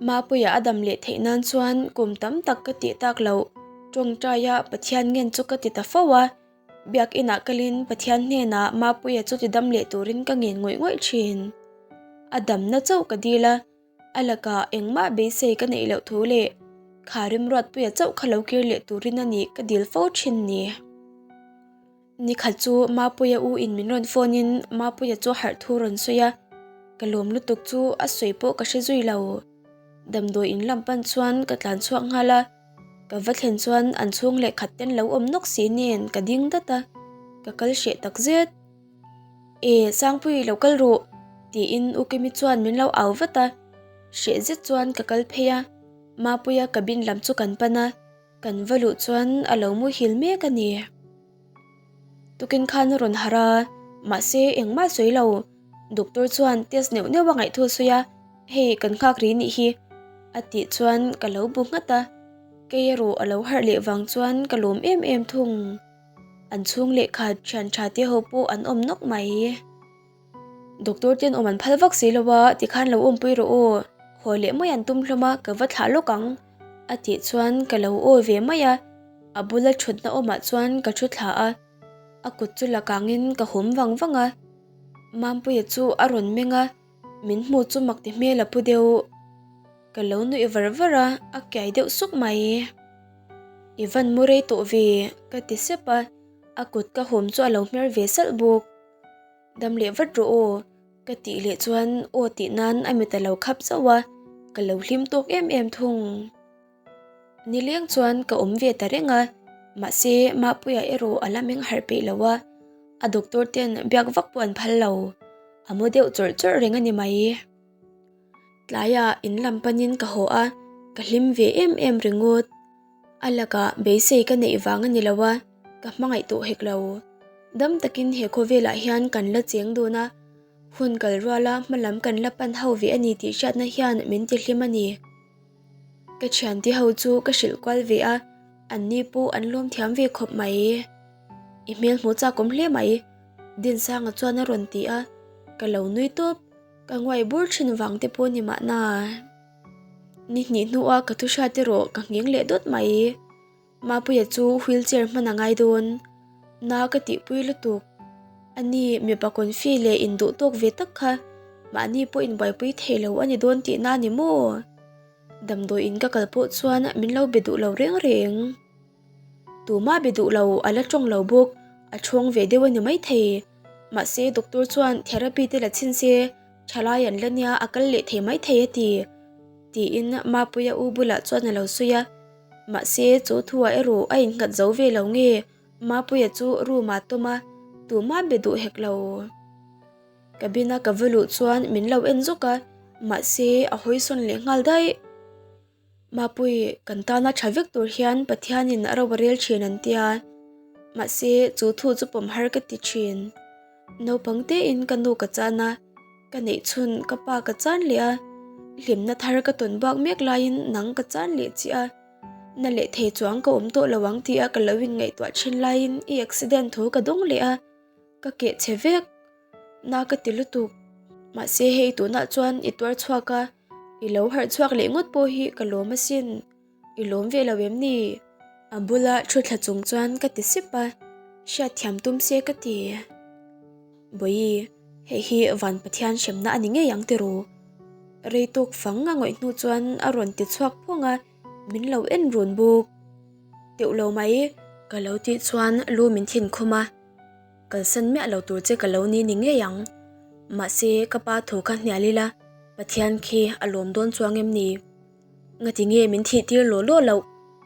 Mapuia a dam leh theih nan chuan kum tam tak ka tih tak loh, tawngtaia Pathian ngen chu ka ti ta fo a. Biakinah kalin Pathian hnenah Mapuia chu tidam leh turin ka ngen ngawih ngawih thin. A damna chauh ka dil a, a lakah engmah beisei ka neih loh thu leh kha Remruatpuia chauh kha lo kir leh turin a nih ka dil fo thin ni. Nikhat chu Mapuia u in min rawn phone in Mapuia chu harh thu rawn sawi a, ka lawm lutuk chu a sawi pawh ka hre zui lo. Damdawi in lam pan chuan ka tlan chhuak nghal a. Ka va thlen chuan an chhung leh khat ten lo awm nawk si nen ka ding dat a, ka kal hreh tak zet. E, Sangpui lo kal rawh tiin U Kimi chuan min lo au vat a, hreh zet chuan ka kal phei a, Mapuia cabin lam chu kan pan a, kan va luh chuan a lo muhil mek a ni. Tukin khan a rawn harh a, mahse engmah sawi lo. Doctor chuan test neuh neuh a ngaih thu a sawi a, hei kan nghak ri nih hi a tih chuan ka lo bu nghat a, kei erawh a lo harh leh vang chuan ka lawm em em thung. An chhung lehkha thian tha te ho pawh an awm nawk mai. Doctor ten awm an phal vak si lo a, tikhan lo awmpui rawh aw, hawi leh mai an tum hlawm a, ka va thlah lawk ang a tih chuan ka lo awi ve mai a, a bula thutna awmah chuan ka thu thla a, a kut chu la kangin ka hum vang vang a, Mampuia chu a rawn meng a, min hmu chu mak ti hmel a pu deuh. Ka lo nuih var var a, a kiai deuh suk mai. I van mu rei tawh ve ka ti sep a, a kut ka hum chu a lo hmer ve salh bawk. Dam leh vat rawh aw, ka tih leh chuan aw tih nan a mit a lo khap zauh a, ka lo hlim tawk em em thung. Nileng chuan ka awm ve ta reng a, mahse Mapuia erawh a la meng harh peih lo a, a doctor ten biak vak pawh an phal lo, a mu deuh chawrh chawrh reng a ni mai. Tlaiah in lam panin ka haw a, ka hlim ve em em ringawt. A lakah beisei ka neih vang a ni lo a, ka hmangaih tawh hek lo. Dam takin he khawvelah hian kan la cheng dawn a, hun kal ruala hma lam kan la pan ho ve a ni tih hriatna hian min ti hlim a ni. Ka thiante ho chu ka hrilh kual ve a, an ni pawh an lawm thiam ve khawp mai. I hmel hmuh chak awm hle mai, Dinsanga chuan a rawn ti a, ka lo nui tawp, ka nguai bur thin vang te pawh ni mahna. Ni hnih hnua ka thu hriat erawh ka ngheng leh dawt mai. Mapuia chu wheelchair hman a ngai dawn. Na ka tihpui lutuk. Ani mipa confi leh induh tawk ve tak kha mahni pawh inbuaipui thei lo a ni dawn tihna a ni maw? Damdawiin ka kal pawh chuan min lo be duh lo reng reng. Tumah be duh lo a la tawng lo bawk. A ṭhawng ve deuh a ni maithei. Mahse, doctor chuan therapy te la chhin se, ṭhalai an la nia a kal leh thei maithei a ti. Tiin Mapuia u bulah chuan a lo sawi a. Mahse, chu thuah erawh a innghat zo ve lo nge Mapuia chu room ah tawm a, tumah be duh hek lo. Cabin a ka va luh chuan min lo en zawk a, mahse a hawi sawn leh nghal daih. Mapui, kan tana tha vek tur hian Pathianin a ro a rel thin an tia. Mahse chu thu chu pawm har ka ti thin. Naupang tein ka nu ka chan a, ka neih chhun ka pa ka chan leh a, hlimna thar ka tawn bak mek laiin nang ka chan leh chiah a. Na leh thei chuang ka awm tawh lo ang tia ka lo inngaihtuah thin laiin i accident thu ka dawng leh a, ka keh che vek. Na ka ti lutuk. Mahse hei tunah chuan i tuar chhuak a, i lo harh chhuak leh ngawt pawh hi ka lawm asin. I lawm ve lo em ni? A bula thu thla chung chuan ka ti sip a, hriatthiam tum se ka ti. Bawihi, hei hi Van Pathian hremna a ni ngei ang ti ru. Rei tawk fang a ngawih hnu chuan a rawn ti chhuak phawng a, min lo en run bawk. Teuh lo mai, ka lo tih chuan lu min thin khum a, kalsan miah lo tur che ka lo ni ni ngei ang. Mahse, ka pa thu kha hnial ila, Pathian khi a lawm dawn chuang em ni? Ngati nge min thih tir law law loh?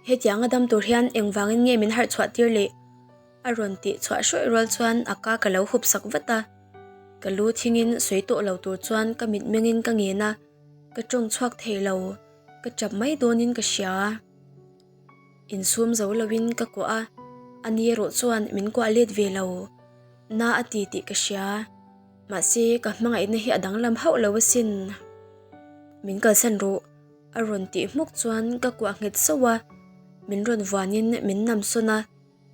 Hetianga dam tur hian engvangin nge min harh chhuah tir leh? A rawn tih chhuah hrawih rual chuan a ka ka lo hup sak vat a. Ka lu thingin sawi tawh lo tur chuan ka mitmengin ka ngen a, ka tawng chhuak thei lo, ka tap mai dawnin ka hria. Insum zo loin ka kuah a, a ni erawh chuan min kuah let ve lo. Na a ti tih ka hria. Mahse ka hmangaihna hi a danglam hauh lo asin. Min kalsan rawh. A rawn tih hmuk chuan ka kuah nghet sauh a, min rawn vuanin min nam sawn a.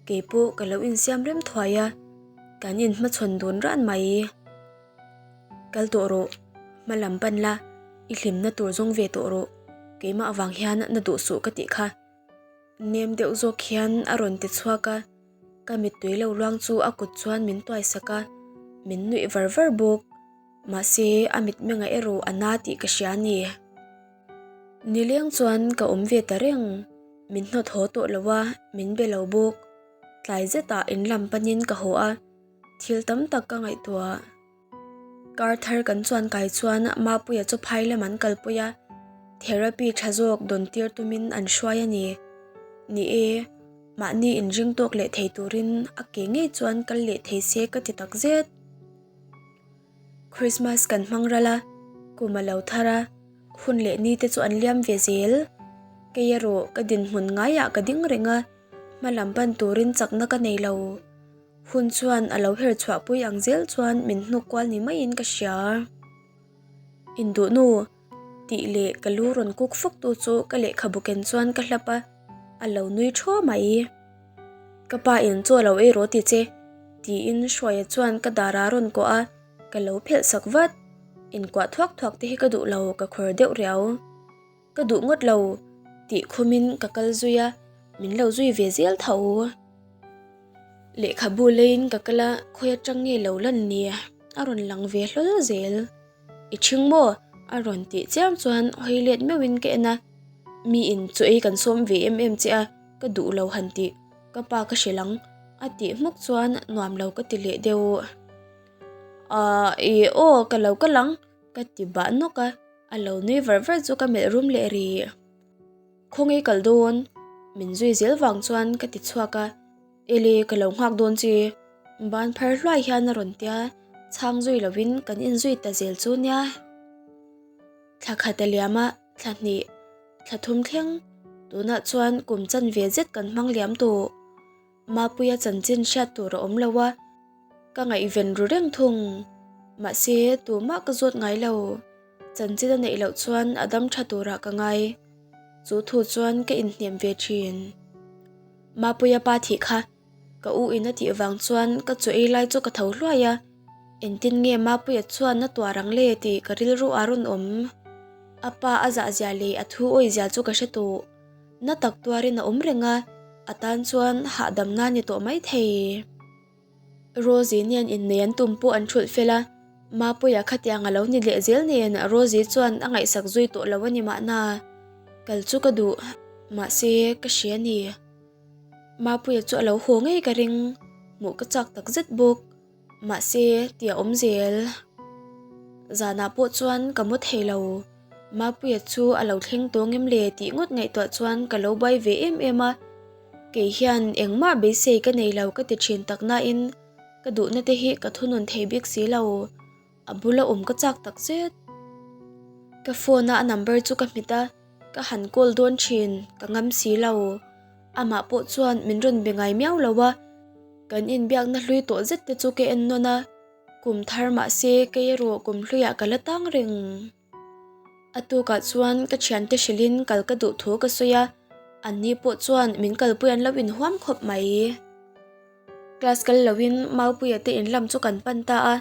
Kei pawh ka lo insiam rem thuai a, kan inhmachhawn dun ran mai. Kal tawh rawh, hma lam pan la, i hlimna tur zawng ve tawh rawh, keimah avang hian na duh suh ka tih kha. Nem deuh zawk hian a rawn ti chhuak a, ka mittui lo luang chu a kut chuan min tuai sak a, min nuih var var bawk. Mahse a mitmengah erawh a na tih ka hria a ni. Nileng chuan ka awm ve ta reng, min hnawt haw tawh lo a, min be lo bawk. Tlai zetah in lam panin ka haw a, thil tam tak ka ngaihtuah. Kar thar kan chuan kai chuan Mapuia chu phai lam an kalpui a, therapy tha zawk dawn tir tumin an hruai a ni. Ni e, mahni inring tawk leh thei turin a ke ngei chuan kal leh thei se ka ti takzet. Christmas kan hmang ral a, kum a lo thar a, hun leh ni te chu an liam ve zel. Kei erawh ka dinhmun ngaiah ka ding reng a, hma lam pan turin chakna ka nei lo. Hun chuan a lo her chhuahpui ang zel chuan min hnuk kual ni maiin ka hria. Induhnu. Tih leh ka lu rawn kuk fuk tu chu ka lehkhabu ken chuan ka hlap a, a lo nui thuau mai. Ka pa in chaw lo ei rawh ti che, tiin Hruaia chuan ka dar a rawn kuah a, ka lo phelh sak vat. Inkuah thuak thuak te hi ka duh lo, ka khawr deuh riau. Ka duh ngawt lo, tih khumin ka kal zui a, min lo zui ve zel tho. Lehkhabu leiin ka kal a, khawi atang nge lo lan ni a rawn lang ve hlawl zel. I ṭhing maw? A rawn tih chiam chuan hawi let meuhin ka en a, mi in chu ei kan sawm ve em em che a, ka duh lo han tih, ka pa ka hrilh ang a tih hmuk chuan nuam lo ka ti leh deuh. Ahh i aw ka lo kal ang ka ti bah nawk a, a lo nui var var chu ka melh rum leh rih. Khawnge kal dawn? Min zui zel vang chuan ka ti chhuak a. Ele ka lo nghak dawn che. Ban phar hluai hian a rawn tia, chhang zui lovin kan inzui ta zel chu nia. Thla khat a liam a, thla hnih, thla thum thleng. Tunah chuan kum chanve zet kan hmang liam tawh. Mapuia chanchin hriat tur a awm lo a, ka ngaihven ru reng thung. Mahse tumah ka zawt ngai lo. Chanchin a neih loh chuan a dam tha turah ka ngai. Chu thu chuan ka inhnem ve thin. Mapuia pa thih kha ka u in a tih vang chuan ka chaw ei lai chu ka tho hluai a, engtin nge Mapuia chuan a tuar ang le tih ka rilru a rawn awm. A pa a zah zia leh a thu awih zia chu ka hre tawh. Na tak tuarin a awm reng a, a tan chuan hahdamna ni tawh maithei. Rosie nen innei an tum pawh an thulh fel a, Mapuia khatiang a lo ni leh zel nen Rosie chuan a ngaihsak zui tawh lo a ni mahna. Kal chu ka duh, mahse ka hria a ni. Mapuia chu a lo haw ngei ka ring. Hmuh ka chak tak zet bawk. Mahse, ti a awm zel. Zanah pawh chuan ka mu thei lo. Mapuia chu a lo thleng tawng em le tih ngawt ngaihtuah chuan ka lo buai ve em em a. Kei hian engmah beisei ka nei lo ka ti thin tak nain ka duhna te hi ka thunun thei bik si lo. A bula awm ka chak tak zet. Ka phone a a number chu ka hmet a, ka han call dawn thin, ka ngam si lo. Amah pawh chuan min rawn be ngai miau lo a, kan inbiakna hlui tawh zet te chu ka en nawn a, kum thar mahse kei erawh kum hluiah ka la tang reng. A tukah chuan ka thiante hrilhin kal ka duh thu ka sawi a, anni pawh chuan min kalpui an lo inhuam khawp mai. Class kal loin Maupuia te in lam chu kan pan ta a,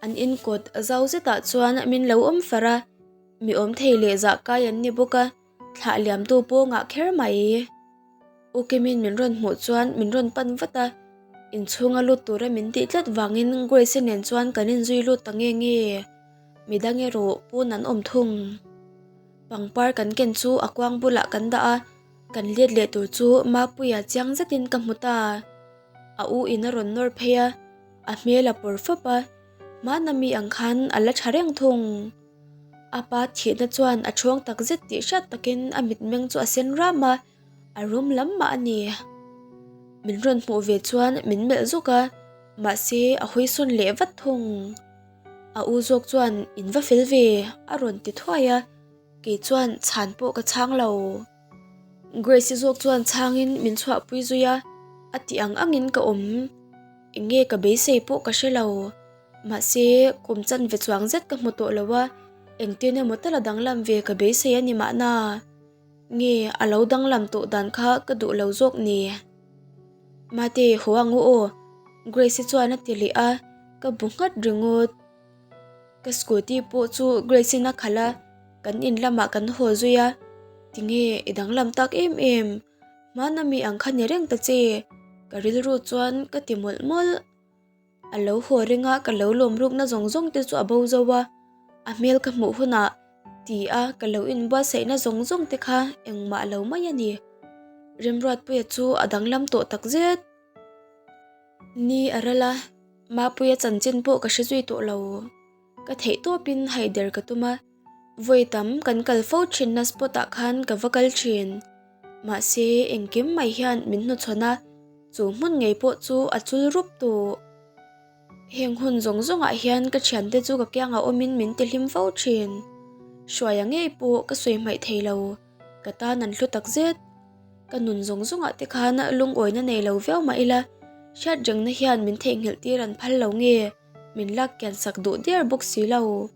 an in kawt zau zetah chuan min lo awm far a, mi awm thei leh zah kai an ni bawk a, thlah liamtu pawngah kher mai. U Kimin min rawn hmuh chuan min rawn pan vat a, inchhunga lut tura min tih tlat vangin Grace-i nen chuan kan inzui lut ta nge nge. Midang erawh pawn an awm thung. Pangpar kan ken chu a kuang bulah kan dah a, Kan let leh tur chu Mapuia chiang zetin ka hmu ta. A u in a rawn nawr phei a, a hmel a pawr fawp a, hmana mi ang khan a la tha reng thung. A pa thihna chuan a ṭhawng tak zet tih hriat takin a mitmeng chu a sen ram a, a rum lam mah a ni. Min rawn hmuh ve chuan min melh zuk a, mahse a hawi sawn leh vat thung. A u zawk chuan in va fel ve a rawn ti thuai a. Kei chuan chhan pawh ka chhang lo. Grace-i zawk chuan chhangin min chhuahpui zui a, a tih ang angin ka awm. Eng nge ka beisei pawh ka hre lo. Mahse, kum chanve chuang zet ka hmu tawh lo a, engtin emaw tal a danglam ve ka beisei a ni mahna. Nge a lo danglam tawh dan kha ka duh lo zawk ni. Mate, haw ang u aw, Grace-i chuan a ti leh a, ka bu nghat ringawt. Ka scooty pawh chu Grace-in a khalh a, kan in lamah kan haw zui a, tinge i danglam tak em em, hmana mi ang kha ni reng ta che, ka rilru chuan ka ti mawlh mawlh. A lo haw reng a ka lo lawm rukna zawng zawng te chu a bo zo a, a hmel ka hmuh hunah ti a ka lo inbuatsaihna zawng zawng te kha engmah lo mai a ni. Remruatpuia chu a danglam tawh takzet. Ni a ral a. Mapuia chanchin pawh ka hre zui tawh lo. Ka theih tawpin haider ka tum a, vawi tam kan kal fo thinna spot ah khan ka va kal thin. Mahse engkim mai hian min hnuchhawn a, chu hmun ngei pawh chu a chul rup tawh. Heng hun zawng zawngah hian ka thiante chu ka kiangah awmin min ti hlim fo thin. Hruaia ngei pawh ka sawi hmaih thei lo. Ka tan an hlu tak zet. Ka nun zawng zawngah te khan lungawina nei lo viau mah ila, hriatrengna hian min theihnghilh tir an phal lo nge, min lak kian sak duh der bawk si lo.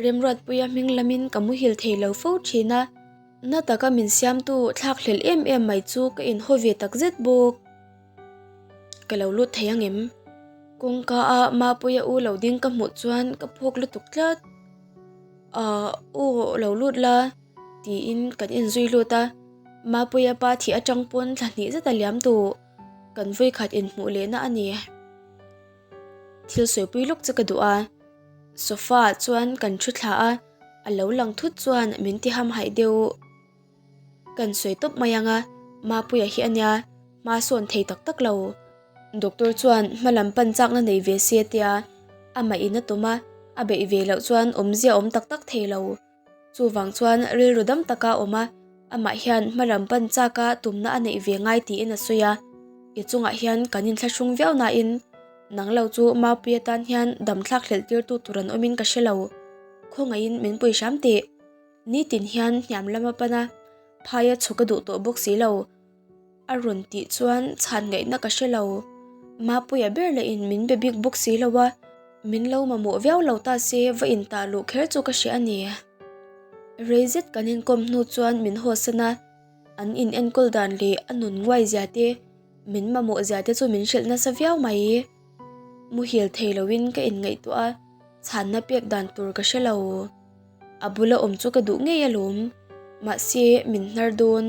Remruatpuia hming lamin ka muhil thei lo fo thin a, na taka min siamtu thlak hlelh em em mai chu ka inhaw ve tak zet bawk. Ka lo lut thei ang em? Kawngka a Mapuia u lo ding ka hmuh chuan ka phawk lutuk tlat. Ahh u lo lut la tiin kan inzui lut a, Mapuia pa thih atang pawn thla hnih zet a liam tawh, kan vawikhat inhmuh lehna a ni. Thil sawipui lawk chu ka duh a, sofa ah chuan kan thu thla a, a lo lang thut chuan min ti hamhaih deuh. Kan sawi tawp mai ang a, Mapuia hi a nia, hma sawn thei tak tak lo. Doctor chuan hma lam pan chakna nei ve se tia amah in a tum a, a beih ve loh chuan awmzia awm tak tak thei lo. Chuvang chuan rilru dam taka awm a, amah hian hma lam pan chaka tumna a neih ve ngai tiin a sawi a. I chungah hian kan inthlahrung viau nain nang lo chu Mapuia tan hian dam thlak hlelh tirtu tur an awmin ka hre lo. Khawngaihin min pui hram teh. Nitin hian hniam lam a pan a, phaia chhuk a duh tawh bawk si lo. A rawn tih chuan chhan ngaihna ka hre lo. Mapuia ber lah in min be bik bawk si lo a, min lo mamawh viau lo ta se va intah luh kher chu ka hria a ni. Rei zet kan inkawm hnu chuan min hawsan a, an in enkawl dan leh a nun nguai zia te, min mamawh zia te chu min hrilh nasa viau mai. Muhil thei loin ka inngaihtuah a, chhanna pek dan tur ka hre lo. A bula awm chu ka duh ngei alawm, mahse min hnar dawn.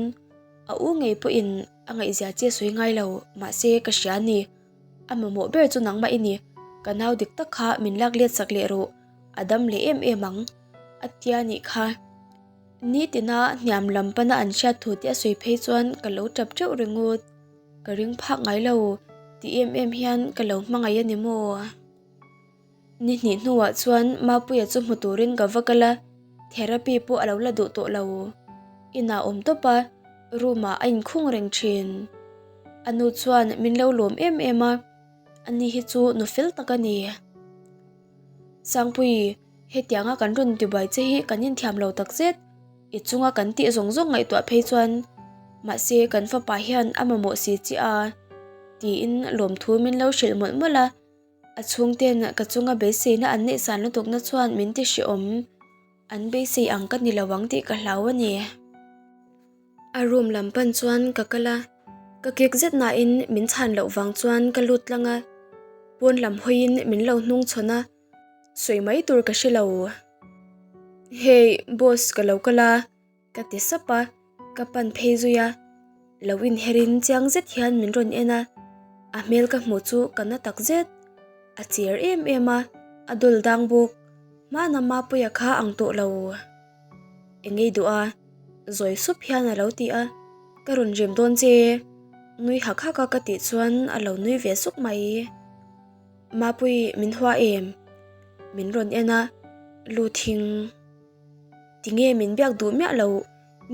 A u ngei pawhin a ngaihzia che sawi ngai lo, mahse ka hria a ni. A mamawh ber chu nangmah i ni, ka nau dik tak kha min lak let sak leh rawh, a dam leh em em ang, a tia nih kha. Nitina hniam lam pana an hriat thu te a sawi phei chuan ka lo tap teuh ringawt. Ka ring phak ngai lo. Ti em em hian ka lo hmangaih a ni maw? Ni hnih hnuah chuan Mapuia chu hmu turin ka va kal a, therapy pawh a lo la duh tawh lo. Inah awm tawp a, room ah a inkhung reng thin. A nu chuan min lo lawm em em a, ani hi chu nu fel tak a ni. Sangpui, hetianga kan rawn tibuai che hi kan inthiam lo takzet. I chunga kan tih zawng zawng ngaihtuah phei chuan mahse kan fapa hian a mamawh si che a, tiin lawmthu min lo hrilh mawlh mawlh a. A chhungten ka chunga beiseina an neih san lutukna chuan min ti hrehawm. An beisei ang ka ni lo ang tih ka hlau a ni. A room lam pan chuan ka kal a, ka kik zet nain min chhan loh vang chuan ka lut tlang a, pawn lam hawiin min lo hnung chhawn a, sawi mai tur ka hre lo. Hey boss ka lo kal a. Ka ti sap a, ka pan phei zui a, lo inherin chiang zet hian min rawn en a, a hmel ka hmuh chu ka na tak zet, a cher em em a, a dawl dang bawk, hmana Mapuia kha ang tawh lo. Engei duh a, zawi sup hian a lo ti a, ka rawn rem dawn che, nui hak hak a ka tih chuan a lo nui ve suk mai. Mapui min hua em? Min rawn en a, lu thing. Tinge min biak duh miah lo,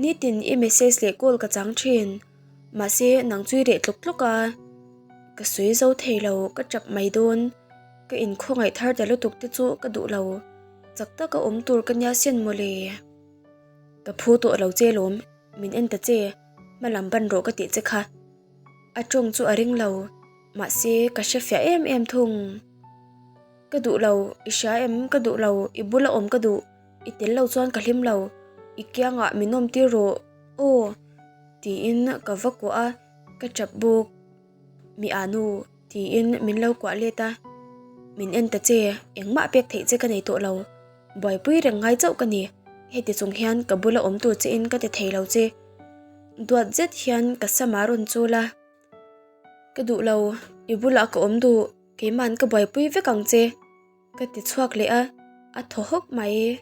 nitin i message leh call ka chang thin, mahse nang chu i reh tlawk tlawk a, ka sawi zo thei lo, ka tap mai dawn, ka inkhawngaih thar ta lutuk te chu ka duh lo, chak taka awm tur ka nia sin mawle. Ka phu tawh lo che lawm, min en ta che, hma lam ban rawh ka tih che kha. A tawng chu a ring lo, mahse ka hre fiah em em thung. Ka duh lo, i hria em? Ka duh lo, i bula awm ka duh, i tel lo chuan ka hlim lo, i kiangah min awm tir rawh, aw tiin ka va kuah a, ka tap bawk. Mi a nu tiin min lo kuah let a, min en ta che, engmah pek theih che ka nei tawh lo, buaipui reng ngai chauh ka ni, heti chung hian ka bula awm tur che in ka ti thei lo che, duat zet hian ka sam a rawn chul a, ka duh lo, i bulah ka awm duh. Keima'n ka buaipui vek ang che, ka ti chhuak leh a, a thaw hawk mai.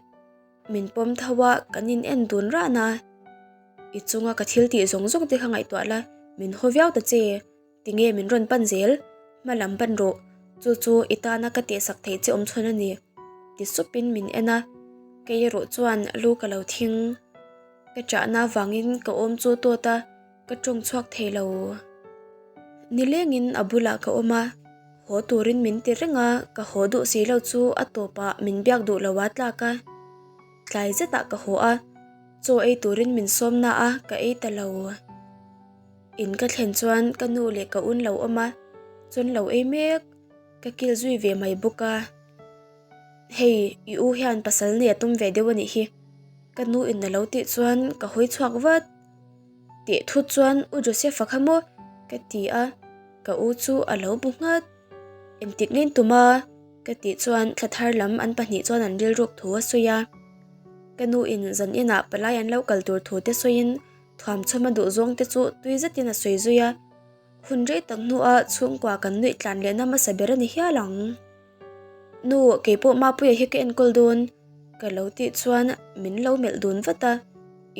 Min pawm tho a, kan in en dun ran a. I chunga ka thil tih zawng zawng te kha ngaihtuah la, min haw viau ta che, tinge min rawn pan zel, hma lam pan rawh, chu chu i tana ka tihsak theih che awm chhawn a ni, ti supin min en a, kei erawh chuan lu ka lo thing. Ka chahna vangin ka awm chu tawt a. Ka tawng chhuak thei lo. Nilengin a bulah ka awm a, haw turin min ti reng a, ka haw duh si lo chu a tawpah min biak duh lo a tlak a. Tlai zetah ka haw a, chaw ei turin min sawm na a, ka ei ta lo. In ka thlen chuan ka nu leh ka un lo awm a, chuan lo ei mek, ka kil zui ve mai bawk a. Hei, i u hian pasal nei a tum ve deuh a nih hi, ka nu in a lo tih chuan ka hawi chhuak vat. Tih thut chuan U Joseph-a kha maw? ka ti a, ka u chu a lo bu nghat. Engtik ngei tum a? ka tih chuan thla thar lam an pahnih chuan an rilruk thu a sawi a. Ka nu in zan inah palai an lo kal tur thu te sawiin thuamchhawm a duh zawng te chu tui zetin a sawi zui a. Hun rei tak hnua chhungkua kan nuih tlan lehna hmasa ber a ni hial ang. Nu, keipawh Mapuia hi ka enkawl dawn, ka lo tih chuan min lo melh dun vat a.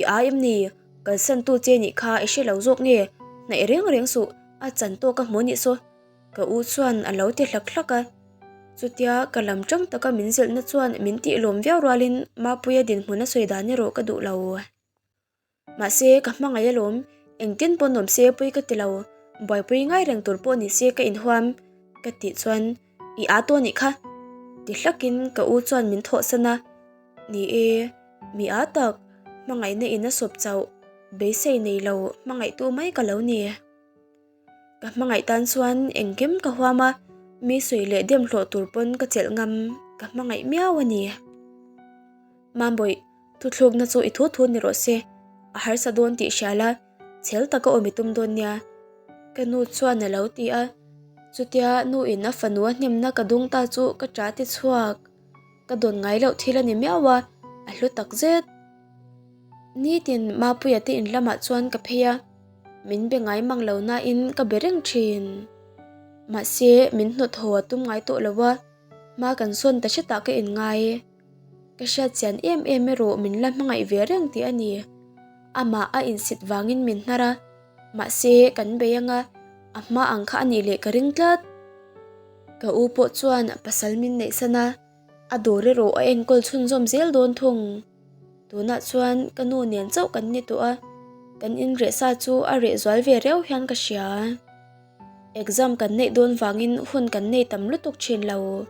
I ai em ni? Kalsan tu che nih kha i hre lo zawk nge? Hnaih reng reng suh, a chan tawk a hmu nih saw. Ka u chuan a lo ti hlak hlak a. Chutia ka lam tang taka min zilhna chuan min tih lawm viau rualin Mapuia dinhmun a sawi dan erawh ka duh lo. Mahse, ka hmangaih alawm, engtin pawh nuam se pui ka ti lo, buaipui ngai reng tur pawh ni se ka inhuam, ka tih chuan, I aa tawh anih kha, ti hlakin ka u chuan min thawhsan a. Ni e, mi aa tak, hmangaihna in a sawp chauh, beisei nei lo hmangaihtu mai ka lo ni. Ka hmangaih tan chuan engkim ka huam a, mi sawi leh dem hlawh tur pawn ka chelh ngam, ka hmangaih miau a ni. Mambawih, thuthlukna chu i thu thu ni rawh se, a harsa dawn tih hria la, chhel taka awm i tum dawn nia. Ka nu chuan a lo ti a, chutia nu in a fanu a hnemna ka dung ta chu ka ṭah ti chhuak. Ka dawn ngai loh thil a ni miau a, a hlu tak zet. Nitin Mapuia te in lamah chuan ka phei a, min be ngai mang lo nain ka be reng thin. Mahse min hnawt haw a tum ngai tawh lo a, hma kan sawn ta hretah ka inngai. Ka hriat chian em em erawh min la hmangaih ve reng tih a ni. Amah a insit vangin min hnar a, mahse kan bei anga. A hma ang kha a nih leh ka ring tlat. Ka u pawh chuan pasal min neihsan a, a dawr erawh a enkawl chhunzawm zel dawn thung. Tunah chuan ka nu nen chauh kan ni tawh a, kan inreh sa chu a reh zual ve riau hian ka hria. Exam kan neih dawn vangin hun kan nei tam lutuk thin lo.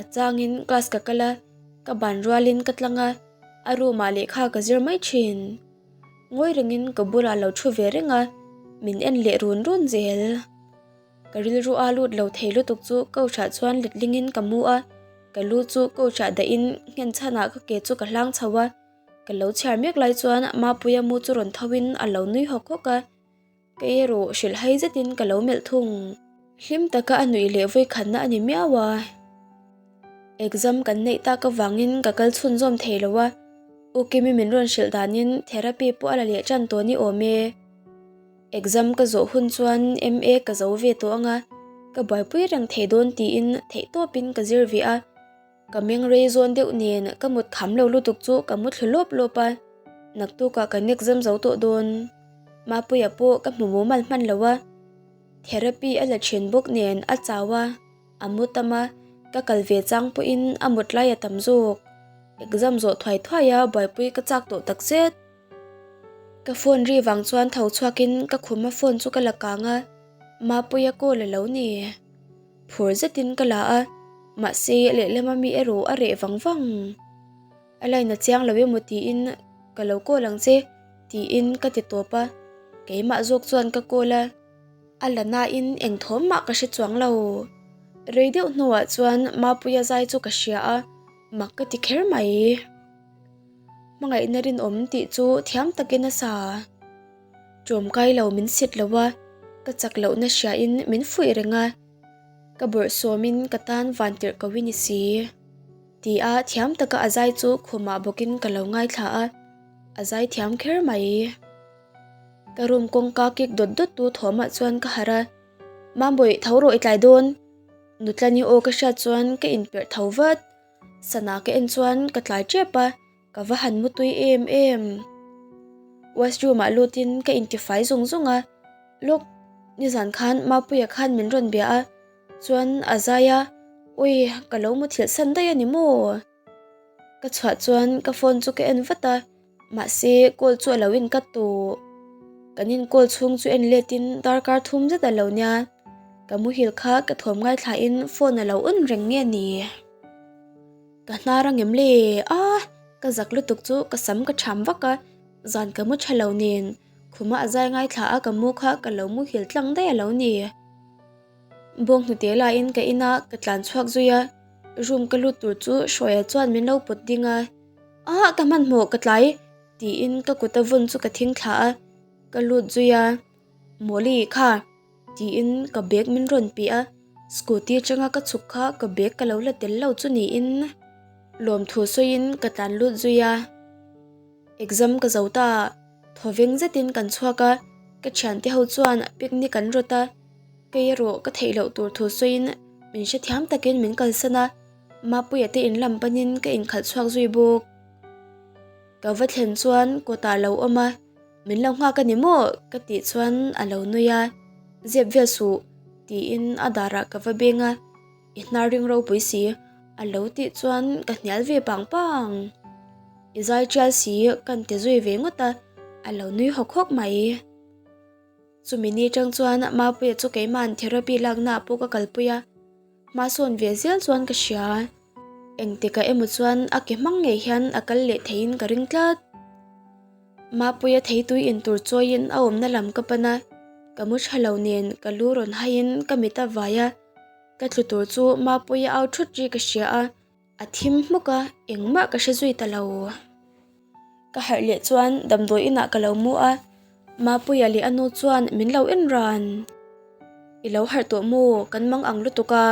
A changin class ka kal a, ka ban rualin ka tlang a, a room ah lehkha ka zir mai thin. Ngawi rengin ka bulah lo thu ve reng a, min en leh run run zel. Ka rilru a lut lo thei lutuk chu couch ah chuan letlingin ka mu a, ka lu chu couch ah dahin nghen chhanah ka ke chu ka hlang chho a, ka lo chhiar mek lai chuan Mapuia mu chu rawn tho in a lo nui hawk hawk a, ka erawh hrilh hai zetin ka lo melh thung. Hlim taka a nuih leh vawikhatna a ni miau a. Exam kan neih tak avangin ka kal chhunzawm thei lo a, U Kimi min rawn hrilh danin therapy pawh a la leh tan tawh ni awm e. Exam ka zawh hun chuan MA ka zo ve tawh ang a, ka buaipui reng thei dawn tiin theihtawpin ka zir ve a, ka meng rei zawn deuh nen ka mut kham lo lutuk chu ka mu thlu lawp lawp a, naktukah kan exam zo tawh dawn. Mapuia pawh ka hmu mumal hman lo a, therapy a la thin bawk nen a chau a, a mu tam a, ka kal ve chang pawhin a mut lai a tam zawk. Exam zawh thuai thuai a buaipui ka chak tawh takzet. Ka phone ri vang chuan tho chhuakin ka khuma phone chu ka la kang a, Mapuia call a lo ni. Phur zetin ka la a, mahse lehlama mi erawh a reh vang vang. A line a chiang lo emaw tiin ka lo call ang che tiin ka ti tawp a, keimah zawk chuan ka call a, a la nain eng thawm mah ka hre chuang lo. Rei deuh hnuah chuan Mapuia zai chu ka hria a, mak ka ti kher mai. Hmangaihna rinawm tih chu thiam takin a sa. Ṭawmkai lo min sit lo a, ka chak lohna hriain min fuih reng a, ka bawrhsawmin ka tan van tirh ko i ni si. Ti a thiam taka a zai chu khumah bawkin ka lo ngaithla a, a zai thiam kher mai. Ka room kawngka kik dawt dawt tu thawmah chuan ka harh a, Mambawi tho rawh i tlai dawn. Nutlani aw ka hriat chuan ka inperh tho vat. Sana ka en chuan ka tlai tep a, ka va han mu tui em em. Washroom ah lutin ka intifai zung zung a, lawk nizan khan Mapuia khan min rawn bia a, chuan a zai a, ui ka lo muthilh san daih a ni maw? Ka chhuah chuan ka phone chu ka en vat a, mahse call chu a lo in cut tawh. Kan in call chhung chu en let in darkar thum zet a lo nia, ka muhil kha ka thawm ngaithlain phone a lo on reng nge ni. Ka hnar a ngem le a, ka zak lutuk chu ka sam ka tham vak a, zan ka mu tha lo nen khuma a zai ngaithla a ka mu kha ka lo muhil tlang daih a lo ni. Bawng hnute laiin ka in a, ka tlan chhuak zui a, room ka lut tur chu Hruaia chuan min lo pawt ding a, Ah ka hmanhmawh ka tlai tiin ka kut a vawn chu ka thing thla a, ka lut zui a, Mawli kha tiin ka bag min rawn pih a, scooty atanga ka chhuk kha ka bag ka lo la tel lo chu niin lawmthu sawiin ka tlan lut zui a, exam ka zo ta. Thawveng zetin kan chhuak a, ka thiante ho chuan picnic an rawt a, kei erawh ka theih loh tur thu sawiin min hrethiam takin min kalsan a, Mapuia te in lam panin ka inkhalh chhuak zui bawk. Ka va thlen chuan kawtah a lo awm a, min lo nghak a ni maw? ka tih chuan a lo nui a, zep vel suh tiin a darah ka va beng a, i hnar ring ropui si a lo tih chuan ka hnial ve pang pang. I zai tial si kan ti zui ve ngawt a, a lo nui hawk hawk mai. Chumi ni tang chuan Mapuia chu keima'n therapy lakna ah pawh ka kalpui a, hma sawn ve zel chuan ka hria. Engtikah emaw chuan a ke hmang ngei hian a kal leh theiin ka ring tlat. Mapuia theitui in tur chawiin a awmna lam ka pan a, ka mu tha lo nen ka lu rawn haiin ka mit a vai a, ka tlu tur chu Mapuia au thut ri ka hria a, A thim hmuk a, engmah ka hre zui ta lo. Ka harh leh chuan damdawi inah ka lo mu a, Mapuia leh a nu chuan min lo en ran. I lo harh tawh maw? Kan mang ang lutuk a,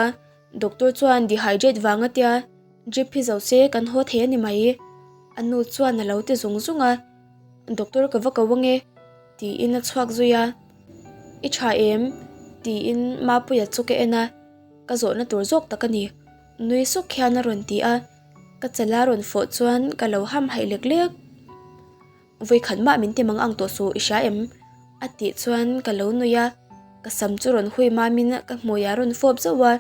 doctor chuan dehydrate vang a tia, drip hi zo se kan haw thei a ni mai. A nu chuan a lo ti zung zung a, Doctor ka va ko ange tiin a chhuak zui a, I tha em? tiin Mapuia chu ka en a, ka zawhna tur zawk tak a ni. Nui suk hian a rawn ti a, ka chala rawn fawh chuan ka lo ham haih lek lek. Vawikhat mah min ti mang ang tawh suh i hria em? A tih chuan ka lo nui a. Ka sam chu rawn hui mamin ka hmui a rawn fawp zauh a,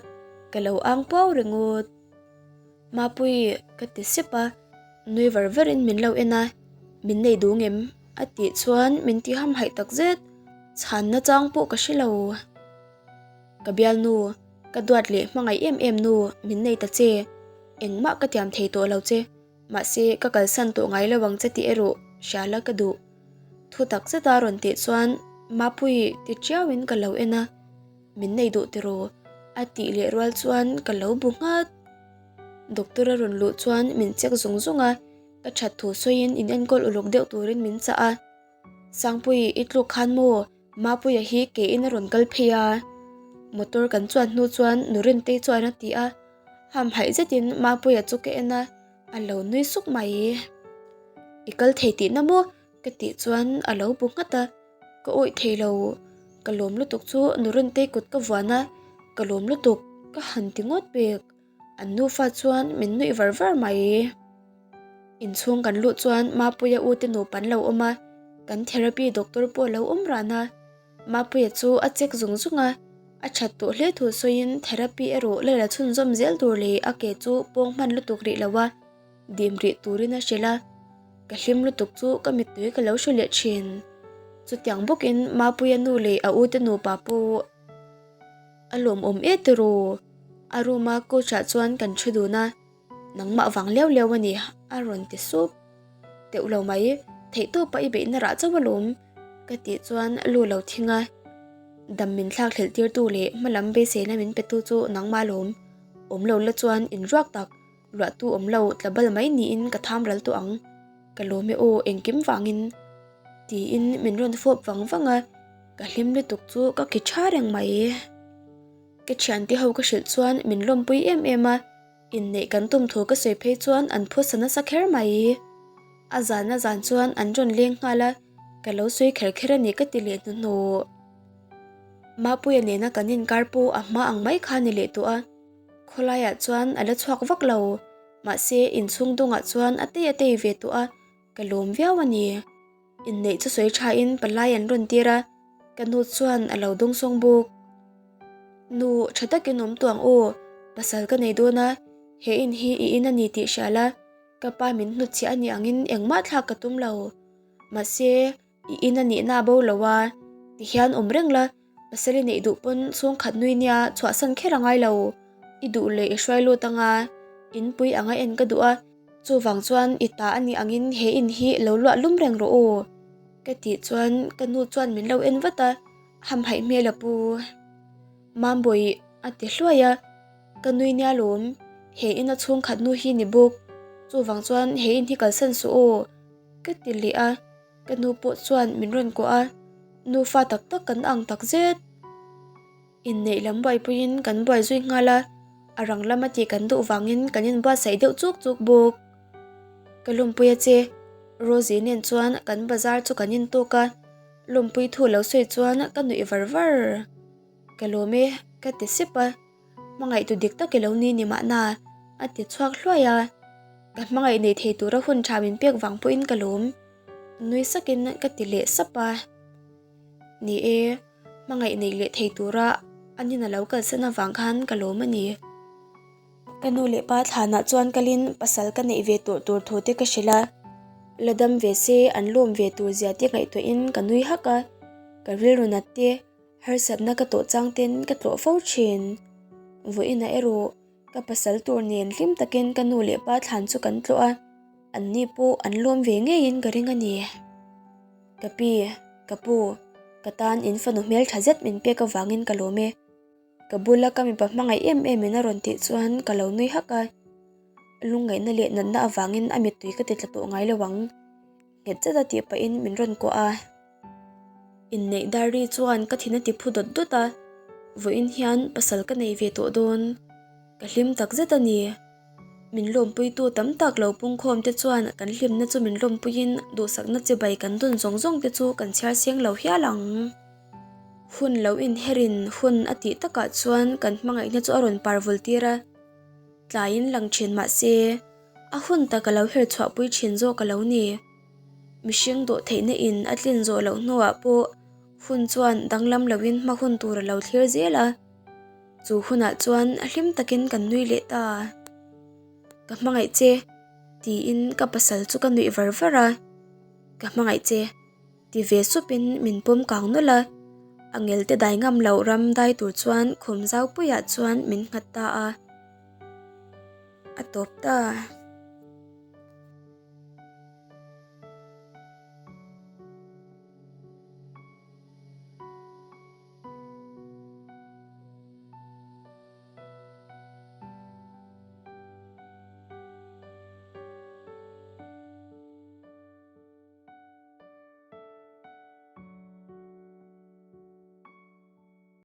ka lo ang puau ringawt. Mapui ka ti sep a, nui var varin min lo en a, min nei duh ngem a tih chuan min ti hamhaih tak zet, chhanna chang pawh ka hre lo. Ka bialnu, ka duat leh hmangaih em em nu min nei ta che, engmah ka tiam thei tawh lo che, mahse ka kalsan tawh ngai lo ang che tih erawh hria la ka duh. Thu tak zeta rawn tih chuan Mapui ti tiauin ka lo en a, min nei duh tiraw a tih leh rual chuan ka lo bu nghat. Doctor a rawn luh chuan min check zung zung a, ka that thu sawiin in enkawl uluk deuh turin min chah a. Sangpui i tluk khan maw Mapuia hi keiin a rawn kal phei a, motor kan chuan hnu chuan nu Rintei chuan a ti a, hamhaih zetin Mapuia chu ka en a, a lo nui suk mai. I kal thei tihna maw? ka tih chuan a lo bu nghat a, ka awih thei lo, ka lawm lutuk chu nu Rintei kut ka vuan a, ka lawm lutuk ka han ti ngawt pek. An nufa chuan min nuih var var mai. Inchhung kan luh chuan Mapuia u te nupa an lo awm a, kan therapy doctor pawh a lo awm ran a. Mapuia chu a check zung zung a, a that tawh hle thu sawiin therapy erawh la la chhunzawm zel tur leh a ke chu pawng hman lutuk rih lo a, dim rih turin a hrilh a. Ka hlim lutuk chu ka mittui ka lo hru leh thin. Chutiang bawkin Mapuia nu leh a u te nupa pawh A lawmawm e tiraw? A room a couch ah chuan kan thu dun a, nangmah vang leu leu a ni a rawn ti sup. Teuh lo mai, theihtawpa i beihna rah chauh alawm ka tih chuan lu lo thing a. Dam min thlak thlelh tirtu leh hmalam beiseina min petu chu nangmah alawm. Awm lo la chuan inruak tak, luahtu awm lo tla bal mai niin ka tham ral tawh ang. Ka lawm e aw engkim vangin tiin min rawn fawp vang vang a. Ka hlim lutuk chu ka ki tha reng mai. Ka thiante ho ka hrilh chuan min lawmpui em em a, inneih kan tum thu ka sawi phei chuan an phusa nasa kher mai. A zan a zan chuan an rawn leng nghal a, ka lo sawi kher kher a ni ka ti leh hnuhnawh. Mapuia nena kan inkar pawh a hma ang mai kha a ni leh tawh a, khawlaiah chuan a la chhuak vak lo, mahse inchhung dawngah chuan a tei a tei ve tawh a, ka lawm viau a ni. Inneih chu sawi thain palai an rawn tir a, ka nu chuan a lo dawngsawng bawk. Nu, tha takin awm tawh ang aw, pasal ka nei dawn a, he in hi i in a ni tih hria la, ka pa min hnutchhiah a nih angin engmah thlak ka tum lo. Mahse, i in a nihna a bo lo a, tihian awm reng la, Pasal i neih duh pawn chhungkhat nui nia chhuahsan kher a ngai lo. I duh leh i hruai lut anga inpui anga en ka duh a, chuvang chuan i ta a nih angin he in hi lo luah lum reng rawh aw. Ka tih chuan ka nu chuan min lo en vat a, hamhaih hmel a pu. Mambawi a ti hluai a, ka nui nia lawm, he ina chhungkhat nu hi ni bawk, chuvang chuan he in hi kalsan suh aw ka ti leh a. Ka nu pawh chuan min rawn kuah a, nufa tak tak kan ang tak zet. Inneih lam buaipuiin kan buai zui nghal a, a rang lama tih kan duh vangin kan inbuatsaih deuh chuk chuk bawk. Ka lawmpui a che, Rosie nen chuan kan bazar chu kan intawk a, lawmpui thu lo sawi chuan ka nuih var var. Ka lawm e, ka ti sep a. Hmangaihtu dik tak i lo ni ni mahna, a ti chhuak hluai a. Ka hmangaih nei thei tura hun tha min pek vang pawhin ka lawm. Nui sakin ka ti leh sap a. Ni e, hmangaih nei leh thei tura anin a lo kalsan avang khan ka lawm a ni. Ka nu leh pa thlanah chuan kalin pasal ka neih ve tawh tur thu te ka hrilh a. La dam ve se an lawm ve tur zia te ngaihtuahin ka nui hak a. Ka rilru nat te Harsatna ka tawh chang ten ka tlawh fo thin. Vawiinah erawh ka pasal tur nen hlim takin ka nu leh pa thlan chu kan tlawh a, anni pawh an lawm ve ngeiin ka ring a ni. Ka pi, ka pu, ka tan in fanu hmel tha zet min pek avangin ka lawm e. Ka bula ka mipa hmangaih em em in a rawn tih chuan ka lo nui hak a. Lungngaihna leh natna avangin a mittui ka ti tla tawh ngai lo ang. Nghet zet a tih pahin min rawn kuah a. Inneih diary chuan ka thin a ti phu dawt dawt a, vawiin hian pasal ka nei ve tawh dawn. Ka hlim tak zet a ni. Min lawmpuitu tam tak lo pungkhawm te chuan kan hlimna chu min lawmpuiin duhsakna chibai kan dawn zawng zawng te chu kan chhiar seng lo hial ang. Hun lo inherin hun a tih takah chuan kan hmangaihna chu a rawn parvul tir a, tlaiin lang thin mah se a hun tak a lo her chhuahpui thin zawk a lo ni. Mihring dawhtheihna in a tlin zawh loh hnuah pawh Hun chuan danglam loin hma hun tur a lo thlir zel a, chu hunah chuan hlim takin kan nui leh ta. Ka hmangaih che, tiin ka pasal chu ka nuih var var a. Ka hmangaih che, ti ve supin min pawm kang nawlh a. A ngelte dai ngam loh ram dai tur chuan khum zaupuiah chuan min nghat ta a. A tawp ta.